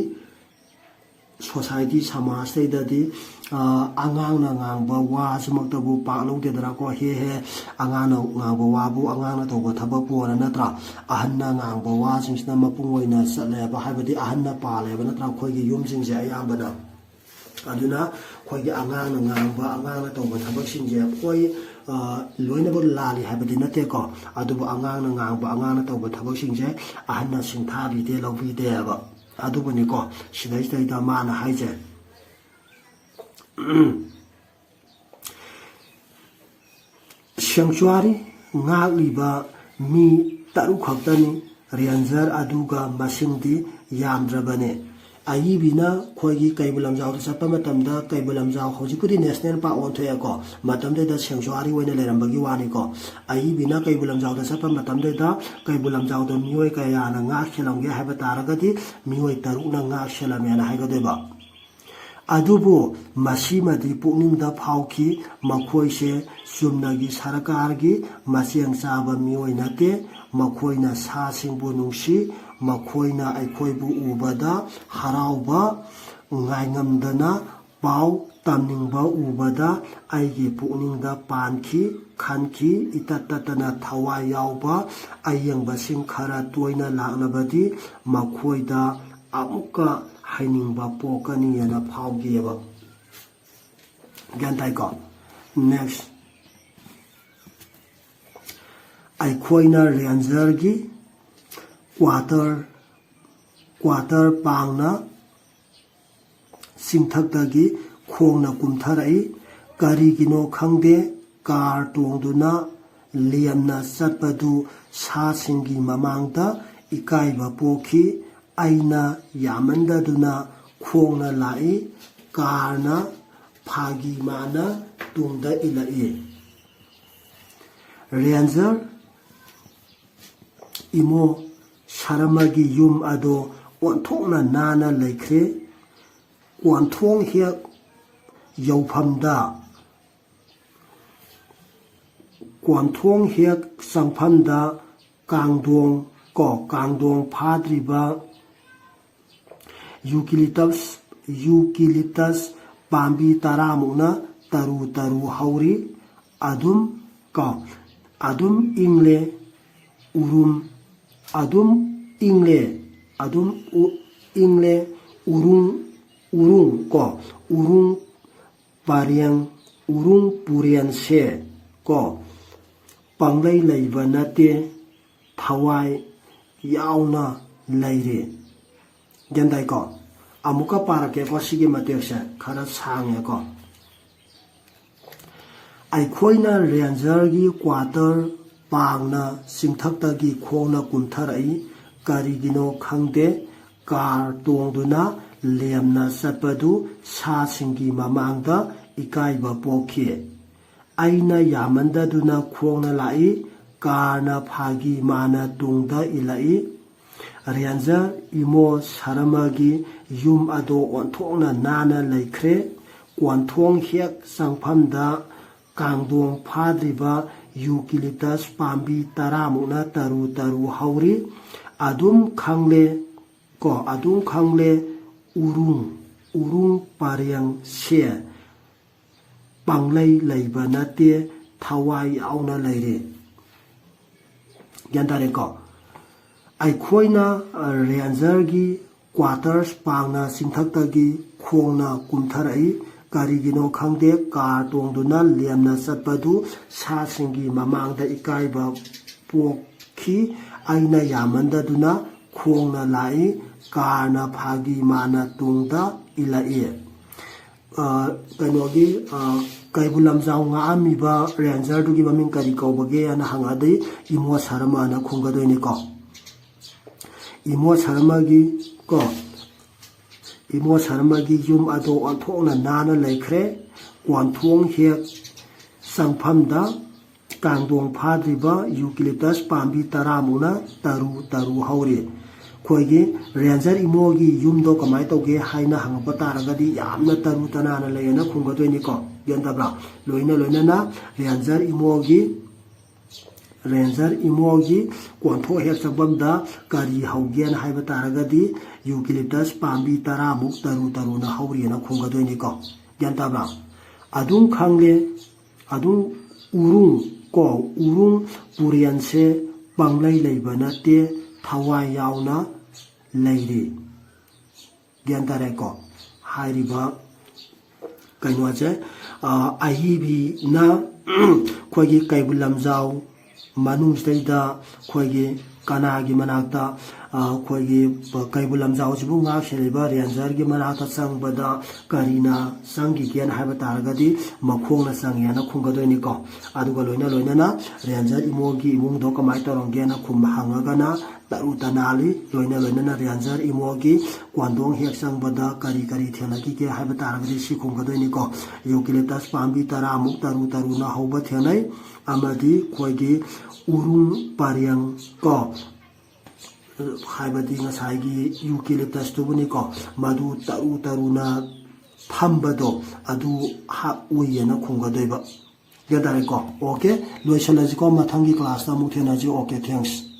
ꯁꯣꯁꯥꯏꯇꯤ, ꯁꯃꯥꯖꯇꯩꯗꯗꯤ, ꯑ, ꯑꯉꯥꯡꯅ ꯉꯥꯡꯕ ꯋꯥꯁꯤꯃꯛꯇꯕꯨ ꯄꯥꯛ ꯂꯧꯗꯦꯗꯅꯀꯣ꯫ ꯍꯦ ꯍꯦ, ꯑꯉꯥꯡꯅ ꯉꯥꯡꯕ ꯋꯥꯕꯨ, ꯑꯉꯥꯡꯅ ꯇꯧꯕ ꯊꯕꯛꯄꯨ ꯑꯣꯏꯔ ꯅꯠꯇ꯭ꯔꯥ? ꯑꯍꯟꯅ ꯉꯥꯡꯕ ꯋꯥꯁꯤꯡꯁꯤꯅ ꯃꯄꯨꯡ ꯑꯣꯏꯅ ꯆꯠꯂꯦꯕ, ꯍꯥꯏꯕꯗꯤ ꯑꯍꯟꯅ ꯄꯥꯜꯂꯦꯕ ꯅꯠꯇ꯭ꯔꯥ? ꯑꯩꯈꯣꯏꯒꯤ ꯌꯨꯝꯁꯤꯡꯁꯦ ꯑꯌꯥꯝꯕꯅ꯫ ꯑꯗꯨꯅ ꯑꯩꯈꯣꯏꯒꯤ ꯑꯉꯥꯡꯅ ꯉꯥꯡꯕ, ꯑꯉꯥꯡꯅ ꯇꯧꯕ ꯊꯕꯛꯁꯤꯡꯁꯦ ꯑꯩꯈꯣꯏ, ꯑ, ꯂꯣꯏꯅꯃꯛ ꯂꯥꯜꯂꯤ ꯍꯥꯏꯕꯗꯤ ꯅꯠꯇꯦꯀꯣ꯫ ꯑꯗꯨꯕꯨ ꯑꯉꯥꯡꯅ ꯉꯥꯡꯕ, ꯑꯉꯥꯡꯅ ꯇꯧꯕ ꯊꯕꯛꯁꯤꯡꯁꯦ ꯑꯍꯟꯅ ꯁꯤꯡꯊꯥꯕꯤꯗꯦ, ꯂꯧꯕꯤꯗꯦꯕ꯫ ꯑꯗꯨꯕꯨꯅꯤꯀꯣ ꯁꯤꯗꯩꯁꯤꯗꯩꯗ ꯃꯥꯅ ꯍꯥꯏꯁꯦ꯫ ꯁꯦꯡꯆꯨꯋꯥꯔꯤ ꯉꯥꯛꯂꯤꯕ ꯃꯤ ꯇꯔꯨꯛ ꯈꯛꯇꯅꯤ꯫ ꯔꯦꯟꯖꯔ ꯑꯗꯨꯒ ꯃꯁꯤꯡꯗꯤ ꯌꯥꯝꯗ꯭ꯔꯕꯅꯦ꯫ ꯑꯏꯕꯤꯅ ꯑꯩꯈꯣꯏꯒꯤ ꯀꯩꯕꯨꯜ ꯂꯝꯖꯥꯎꯗ ꯆꯠꯄ ꯃꯇꯝꯗ, ꯀꯩꯕꯨꯜ ꯂꯝꯖꯥꯎ ꯍꯧꯖꯤꯛꯄꯨꯗꯤ ꯅꯦꯁꯅꯦꯜ ꯄꯥꯔꯛ ꯑꯣꯟꯊꯣꯛꯑꯦꯀꯣ, ꯃꯇꯝꯗꯨꯗ ꯁꯦꯡꯆꯨꯋꯥꯔꯤ ꯑꯣꯏꯅ ꯂꯩꯔꯝꯕꯒꯤ ꯋꯥꯅꯤꯀꯣ꯫ ꯑꯏꯕꯤꯅ ꯀꯩꯕꯨꯜ ꯂꯝꯖꯥꯎꯗ ꯆꯠꯄ ꯃꯇꯝꯗꯨꯗ ꯀꯩꯕꯨꯜ ꯂꯝꯖꯥꯎꯗ ꯃꯤꯑꯣꯏ ꯀꯌꯥꯅ ꯉꯥꯛ ꯁꯦꯜꯂꯝꯒꯦ ꯍꯥꯏꯕ ꯇꯥꯔꯒꯗꯤ, ꯃꯤꯑꯣꯏ ꯇꯔꯨꯛꯅ ꯉꯥꯛ ꯁꯦꯜꯂꯝꯃꯦꯅ ꯍꯥꯏꯒꯗꯣꯏꯕ꯫ ꯑꯗꯨꯕꯨ ꯃꯁꯤꯃꯗꯤ ꯄꯨꯛꯅꯤꯡꯗ ꯐꯥꯎꯈꯤ, ꯃꯈꯣꯏꯁꯦ ꯆꯨꯝꯅꯒꯤ ꯁꯔꯀꯥꯔꯒꯤ ꯃꯆꯦꯡ ꯆꯥꯕ ꯃꯤꯑꯣꯏ ꯅꯠꯇꯦ꯫ ꯃꯈꯣꯏꯅ ꯁꯥꯁꯤꯡꯕꯨ ꯅꯨꯡꯁꯤ, ꯃꯈꯣꯏꯅ ꯑꯩꯈꯣꯏꯕꯨ ꯎꯕꯗ ꯍꯔꯥꯎꯕ ꯉꯥꯏꯉꯝꯗꯅ ꯄꯥꯎ ꯇꯝꯅꯤꯡꯕ ꯎꯕꯗ ꯑꯩꯒꯤ ꯄꯨꯛꯅꯤꯡꯗ ꯄꯥꯟꯈꯤ, ꯈꯟꯈꯤ꯫ ꯏꯇꯠ ꯇꯠꯇꯅ ꯊꯋꯥꯏ ꯌꯥꯎꯕ ꯑꯌꯦꯡꯕꯁꯤꯡ ꯈꯔ ꯇꯣꯏꯅ ꯂꯥꯛꯂꯕꯗꯤ ꯃꯈꯣꯏꯗ ꯑꯃꯨꯛꯀ ꯍꯩꯅꯤꯡꯕ ꯄꯣꯛꯀꯅꯤ ꯍꯥꯏꯅ ꯐꯥꯎꯈꯤꯑꯕ꯫ ꯒ꯭ꯌꯥꯟ ꯇꯥꯏꯀꯣ? Next, ꯑꯩꯈꯣꯏꯅ ꯔꯦꯟꯖꯔꯒꯤ ꯀ꯭ꯋꯥꯇꯔ ꯀ꯭ꯋꯥꯇꯔ ꯄꯥꯡꯅ ꯆꯤꯡꯊꯛꯇꯒꯤ ꯈꯣꯡꯅ ꯀꯨꯝꯊꯔꯛꯏ꯫ ꯀꯔꯤꯒꯤꯅꯣ ꯈꯪꯗꯦ, ꯀꯥꯔ ꯇꯣꯡꯗꯨꯅ ꯂꯦꯝꯅ ꯆꯠꯄꯗꯨ ꯁꯥꯁꯤꯡꯒꯤ ꯃꯃꯥꯡꯗ ꯏꯀꯥꯏꯕ ꯄꯣꯛꯈꯤ꯫ ꯑꯩꯅ ꯌꯥꯝꯃꯟꯗꯗꯨꯅ ꯈꯣꯡꯅ ꯂꯥꯛꯏ, ꯀꯥꯔꯅ ꯐꯥꯒꯤ ꯃꯥꯅ ꯇꯨꯡꯗ ꯏꯜꯂꯛꯏ꯫ ꯔꯦꯟꯖꯔ ꯏꯃꯣ ꯁꯔꯃꯒꯤ ꯌꯨꯝ ꯑꯗꯣ ꯑꯣꯟꯊꯣꯛꯅ ꯅꯥꯟꯅ ꯂꯩꯈ꯭ꯔꯦ꯫ ꯀꯣꯟꯊꯣꯡ ꯍꯦꯛ ꯌꯧꯐꯝꯗ, ꯀꯣꯟꯊꯣꯡ ꯍꯦꯛ ꯆꯪꯐꯝꯗ ꯀꯥꯡꯗꯣꯡ ꯀꯣ, ꯀꯥꯡꯗꯣꯡ ꯐꯥꯗ꯭ꯔꯤꯕ ꯌꯨꯀꯤꯂꯤꯇꯁ, ꯌꯨꯀꯤꯂꯤꯇꯁ ꯄꯥꯝꯕꯤ ꯇꯔꯥꯃꯨꯛꯅ ꯇꯔꯨ ꯇꯔꯨ ꯍꯧꯔꯤ꯫ ꯑꯗꯨꯝ ꯀꯣ, ꯑꯗꯨꯝ ꯏꯪꯂꯦ, ꯎꯔꯨꯝ, ꯑꯗꯨꯝ ꯏꯪꯂꯦ, ꯑꯗꯨꯝ ꯎ-, ꯏꯪꯂꯦ, ꯎꯔꯨꯡ, ꯎꯔꯨꯡ ꯀꯣ, ꯎꯔꯨꯡ ꯄꯔꯦꯡ, ꯎꯔꯨꯡ ꯄꯨꯔꯦꯟꯁꯦ ꯀꯣ, ꯄꯪꯂꯩ ꯂꯩꯕ ꯅꯠꯇꯦ, ꯊꯋꯥꯏ ꯌꯥꯎꯅ ꯂꯩꯔꯤ꯫ ꯒ꯭ꯌꯥꯟ ꯇꯥꯏꯀꯣ? ꯑꯃꯨꯛꯀ ꯄꯥꯔꯛꯀꯦꯀꯣ, ꯁꯤꯒꯤ ꯃꯇꯦꯛꯁꯦ ꯈꯔ ꯁꯥꯡꯉꯦꯀꯣ꯫ ꯑꯩꯈꯣꯏꯅ ꯔꯦꯟꯖꯔꯒꯤ ꯀ꯭ꯋꯥꯇꯔ ꯄꯥꯡꯅ ꯆꯤꯡꯊꯛꯇꯒꯤ ꯈꯣꯡꯅ ꯀꯨꯝꯊꯔꯛꯏ꯫ ꯀꯔꯤꯒꯤꯅꯣ ꯈꯪꯗꯦ, ꯀꯥꯔ ꯇꯣꯡꯗꯨꯅ ꯂꯦꯝꯅ ꯆꯠꯄꯗꯨ ꯁꯥꯁꯤꯡꯒꯤ ꯃꯃꯥꯡꯗ ꯏꯀꯥꯏꯕ ꯄꯣꯛꯈꯤ꯫ ꯑꯩꯅ ꯌꯥꯃꯟꯗꯗꯨꯅ ꯈꯣꯡꯅ ꯂꯥꯛꯏ, ꯀꯥꯔꯅ ꯐꯥꯒꯤ ꯃꯥꯅ ꯇꯨꯡꯗ ꯏꯜꯂꯛꯏ꯫ ꯔꯦꯟꯖꯔ ꯏꯃꯣ ꯁꯔꯃꯒꯤ ꯌꯨꯝ ꯑꯗꯣ ꯑꯣꯟꯊꯣꯛꯅ ꯅꯥꯟꯅ ꯂꯩꯈ꯭ꯔꯦ꯫ ꯀꯣꯟꯊꯣꯡ ꯍꯦꯛ ꯆꯪꯐꯝꯗ ꯀꯥꯡꯗꯣꯡ ꯐꯥꯗ꯭ꯔꯤꯕ ꯌꯨꯀꯤꯂꯤꯞꯇꯁ ꯄꯥꯝꯕꯤ ꯇꯔꯥꯃꯨꯛꯅ ꯇꯔꯨ ꯇꯔꯨ ꯍꯧꯔꯤ꯫ ꯑꯗꯨꯝ ꯈꯪꯂꯦ ꯀꯣ, ꯑꯗꯨꯝ ꯈꯪꯂꯦ, ꯎꯔꯨꯡ, ꯎꯔꯨꯡ ꯄꯔꯦꯡꯁꯦ ꯄꯪꯂꯩ ꯂꯩꯕ ꯅꯠꯇꯦ, ꯊꯋꯥꯏ ꯌꯥꯎꯅ ꯂꯩꯔꯦ꯫ ꯒ꯭ꯌꯥꯟ ꯇꯥꯔꯦꯀꯣ? ꯑꯩꯈꯣꯏꯅ, ꯑ, ꯔꯦꯟꯖꯔꯒꯤ ꯀ꯭ꯋꯥꯇꯔꯁ ꯄꯥꯡꯅ ꯆꯤꯡꯊꯛꯇꯒꯤ ꯈꯣꯡꯅ ꯀꯨꯝꯊꯔꯛꯏ꯫ ꯀꯔꯤꯒꯤꯅꯣ ꯈꯪꯗꯦ, ꯀꯥꯔ ꯇꯣꯡꯗꯨꯅ ꯂꯦꯝꯅ ꯆꯠꯄꯗꯨ ꯁꯥꯁꯤꯡꯒꯤ ꯃꯃꯥꯡꯗ ꯏꯀꯥꯏꯕ ꯄꯣꯛꯈꯤ꯫ ꯑꯩꯅ ꯌꯥꯃꯟꯗꯗꯨꯅ ꯈꯣꯡꯅ ꯂꯥꯛꯏ, ꯀꯥꯔꯅ ꯐꯥꯒꯤ ꯃꯥꯅ ꯇꯨꯡꯗ ꯏꯜꯂꯛꯏ꯫ ꯑ, ꯀꯩꯅꯣꯒꯤ, ꯑ, ꯀꯩꯕꯨꯜ ꯂꯝꯖꯥꯎ ꯉꯥꯛꯑꯝꯃꯤꯕ ꯔꯦꯟꯖꯔꯗꯨꯒꯤ ꯃꯃꯤꯡ ꯀꯔꯤ ꯀꯧꯕꯒꯦ ꯍꯥꯏꯅ ꯍꯪꯉꯛꯑꯗꯤ, ꯏꯃꯣ ꯁꯔꯃꯅ ꯈꯨꯝꯒꯗꯣꯏꯅꯤꯀꯣ꯫ ꯏꯃꯣ ꯁꯔꯃꯒꯤ ꯀꯣ, ꯏꯃꯣ ꯁꯔꯃꯒꯤ ꯌꯨꯝ ꯑꯗꯣ ꯑꯣꯟꯊꯣꯛꯅ ꯅꯥꯟꯅ ꯂꯩꯈ꯭ꯔꯦ꯫ ꯀꯣꯟꯊꯣꯡ ꯍꯦꯛ ꯆꯪꯐꯝꯗ ꯀꯥꯡꯗꯣꯡ ꯐꯥꯗ꯭ꯔꯤꯕ ꯌꯨꯀꯤꯂꯤꯞꯇꯁ ꯄꯥꯝꯕꯤ ꯇꯔꯥꯃꯨꯛꯅ ꯇꯔꯨ ꯇꯔꯨ ꯍꯧꯔꯤ꯫ ꯑꯩꯈꯣꯏꯒꯤ ꯔꯦꯟꯖꯔ ꯏꯃꯣꯒꯤ ꯌꯨꯝꯗꯣ ꯀꯃꯥꯏꯅ ꯇꯧꯒꯦ ꯍꯥꯏꯅ ꯍꯪꯉꯛꯄ ꯇꯥꯔꯒꯗꯤ, ꯌꯥꯝꯅ ꯇꯔꯨ ꯇꯅꯥꯟꯅ ꯂꯩꯌꯦꯅ ꯈꯨꯝꯒꯗꯣꯏꯅꯤꯀꯣ꯫ ꯒ꯭ꯌꯥꯟ ꯇꯥꯕ꯭ꯔꯥ? ꯂꯣꯏꯅ ꯂꯣꯏꯅꯅ ꯔꯦꯟꯖꯔ ꯏꯃꯣꯒꯤ, ꯔꯦꯟꯖꯔ ꯏꯃꯣꯒꯤ ꯀꯣꯟꯊꯣꯛ ꯍꯦꯛ ꯆꯪꯐꯝꯗ ꯀꯔꯤ ꯍꯧꯒꯦꯅ ꯍꯥꯏꯕ ꯇꯥꯔꯒꯗꯤ, ꯌꯨꯀꯤꯂꯤꯞꯇꯁ ꯄꯥꯝꯕꯤ ꯇꯔꯥꯃꯨꯛ ꯇꯔꯨ ꯇꯔꯨꯅ ꯍꯧꯔꯤꯅ ꯈꯨꯝꯒꯗꯣꯏꯅꯤꯀꯣ꯫ ꯒ꯭ꯌꯥꯟ ꯇꯥꯕ꯭ꯔꯥ? ꯑꯗꯨꯝ ꯈꯪꯂꯦ, ꯑꯗꯨꯝ ꯎꯔꯨꯡ ꯀꯣ, ꯎꯔꯨꯡ ꯄꯨꯔꯦꯟꯁꯦ ꯄꯪꯂꯩ ꯂꯩꯕ ꯅꯠꯇꯦ, ꯊꯋꯥꯏ ꯌꯥꯎꯅ ꯂꯩꯔꯤ꯫ ꯒ꯭ꯌꯥꯟ ꯇꯥꯔꯦꯀꯣ? ꯍꯥꯏꯔꯤꯕ ꯀꯩꯅꯣꯁꯦ, ꯑ, ꯑꯏꯕꯤꯅ ꯑꯩꯈꯣꯏꯒꯤ ꯀꯩꯕꯨꯜ ꯂꯝꯖꯥꯎ ꯃꯅꯨꯡꯁꯤꯗꯩꯗ ꯑꯩꯈꯣꯏꯒꯤ ꯀꯅꯥꯒꯤ ꯃꯅꯥꯛꯇ, ꯑ, ꯑꯩꯈꯣꯏꯒꯤ ꯀꯩꯕꯨꯜ ꯂꯝꯖꯥꯎꯁꯤꯕꯨ ꯉꯥꯛ ꯁꯦꯜꯂꯤꯕ ꯔꯦꯟꯖꯔꯒꯤ ꯃꯅꯥꯛꯇ ꯆꯪꯕꯗ ꯀꯔꯤꯅ ꯆꯪꯈꯤꯒꯦꯅ ꯍꯥꯏꯕ ꯇꯥꯔꯒꯗꯤ ꯃꯈꯣꯡꯅ ꯆꯪꯉꯦꯅ ꯈꯨꯝꯒꯗꯣꯏꯅꯤꯀꯣ꯫ ꯑꯗꯨꯒ ꯂꯣꯏꯅ ꯂꯣꯏꯅꯅ ꯔꯦꯟꯖꯔ ꯏꯃꯣꯒꯤ ꯏꯃꯨꯡꯗꯣ ꯀꯃꯥꯏꯅ ꯇꯧꯔꯝꯒꯦꯅ ꯈꯨꯝꯕ ꯍꯪꯉꯒꯅ ꯇꯔꯨ ꯇꯅꯥꯜꯂꯤ꯫ ꯂꯣꯏꯅ ꯂꯣꯏꯅꯅ ꯔꯦꯟꯖꯔ ꯏꯃꯣꯒꯤ ꯀꯣꯟꯗꯣꯡ ꯍꯦꯛ ꯆꯪꯕꯗ ꯀꯔꯤ ꯀꯔꯤ ꯊꯦꯡꯅꯈꯤꯒꯦ ꯍꯥꯏꯕ ꯇꯥꯔꯒꯗꯤ ꯁꯤ ꯈꯨꯝꯒꯗꯣꯏꯅꯤꯀꯣ꯫ ꯌꯨꯀꯦꯂꯤꯞꯇꯁ ꯄꯥꯝꯕꯤ ꯇꯔꯥꯃꯨꯛ ꯇꯔꯨ ꯇꯔꯨꯅ ꯍꯧꯕ ꯊꯦꯡꯅꯩ꯫ ꯑꯃꯗꯤ ꯑꯩꯈꯣꯏꯒꯤ ꯎꯔꯨꯝ ꯄꯔꯦꯡ ꯀꯣ, ꯍꯥꯏꯕꯗꯤ ꯉꯁꯥꯏꯒꯤ ꯌꯨꯀꯦꯂꯤꯞꯇꯁꯇꯨꯕꯨꯅꯤꯀꯣ, ꯃꯗꯨ ꯇꯔꯨ ꯇꯔꯨꯅ ꯐꯝꯕꯗꯣ ꯑꯗꯨ ꯍꯥ-, ꯎꯏꯌꯦꯅ ꯈꯨꯝꯒꯗꯣꯏꯕ꯫ ꯒ꯭ꯌꯥꯟ ꯇꯥꯔꯦꯀꯣ? ꯑꯣꯀꯦ, ꯂꯣꯏꯁꯤꯜꯂꯁꯤꯀꯣ, ꯃꯊꯪꯒꯤ ꯀ꯭ꯂꯥꯁꯇ ꯑꯃꯨꯛ ꯊꯦꯡꯅꯁꯤ꯫ Okay, thanks꯫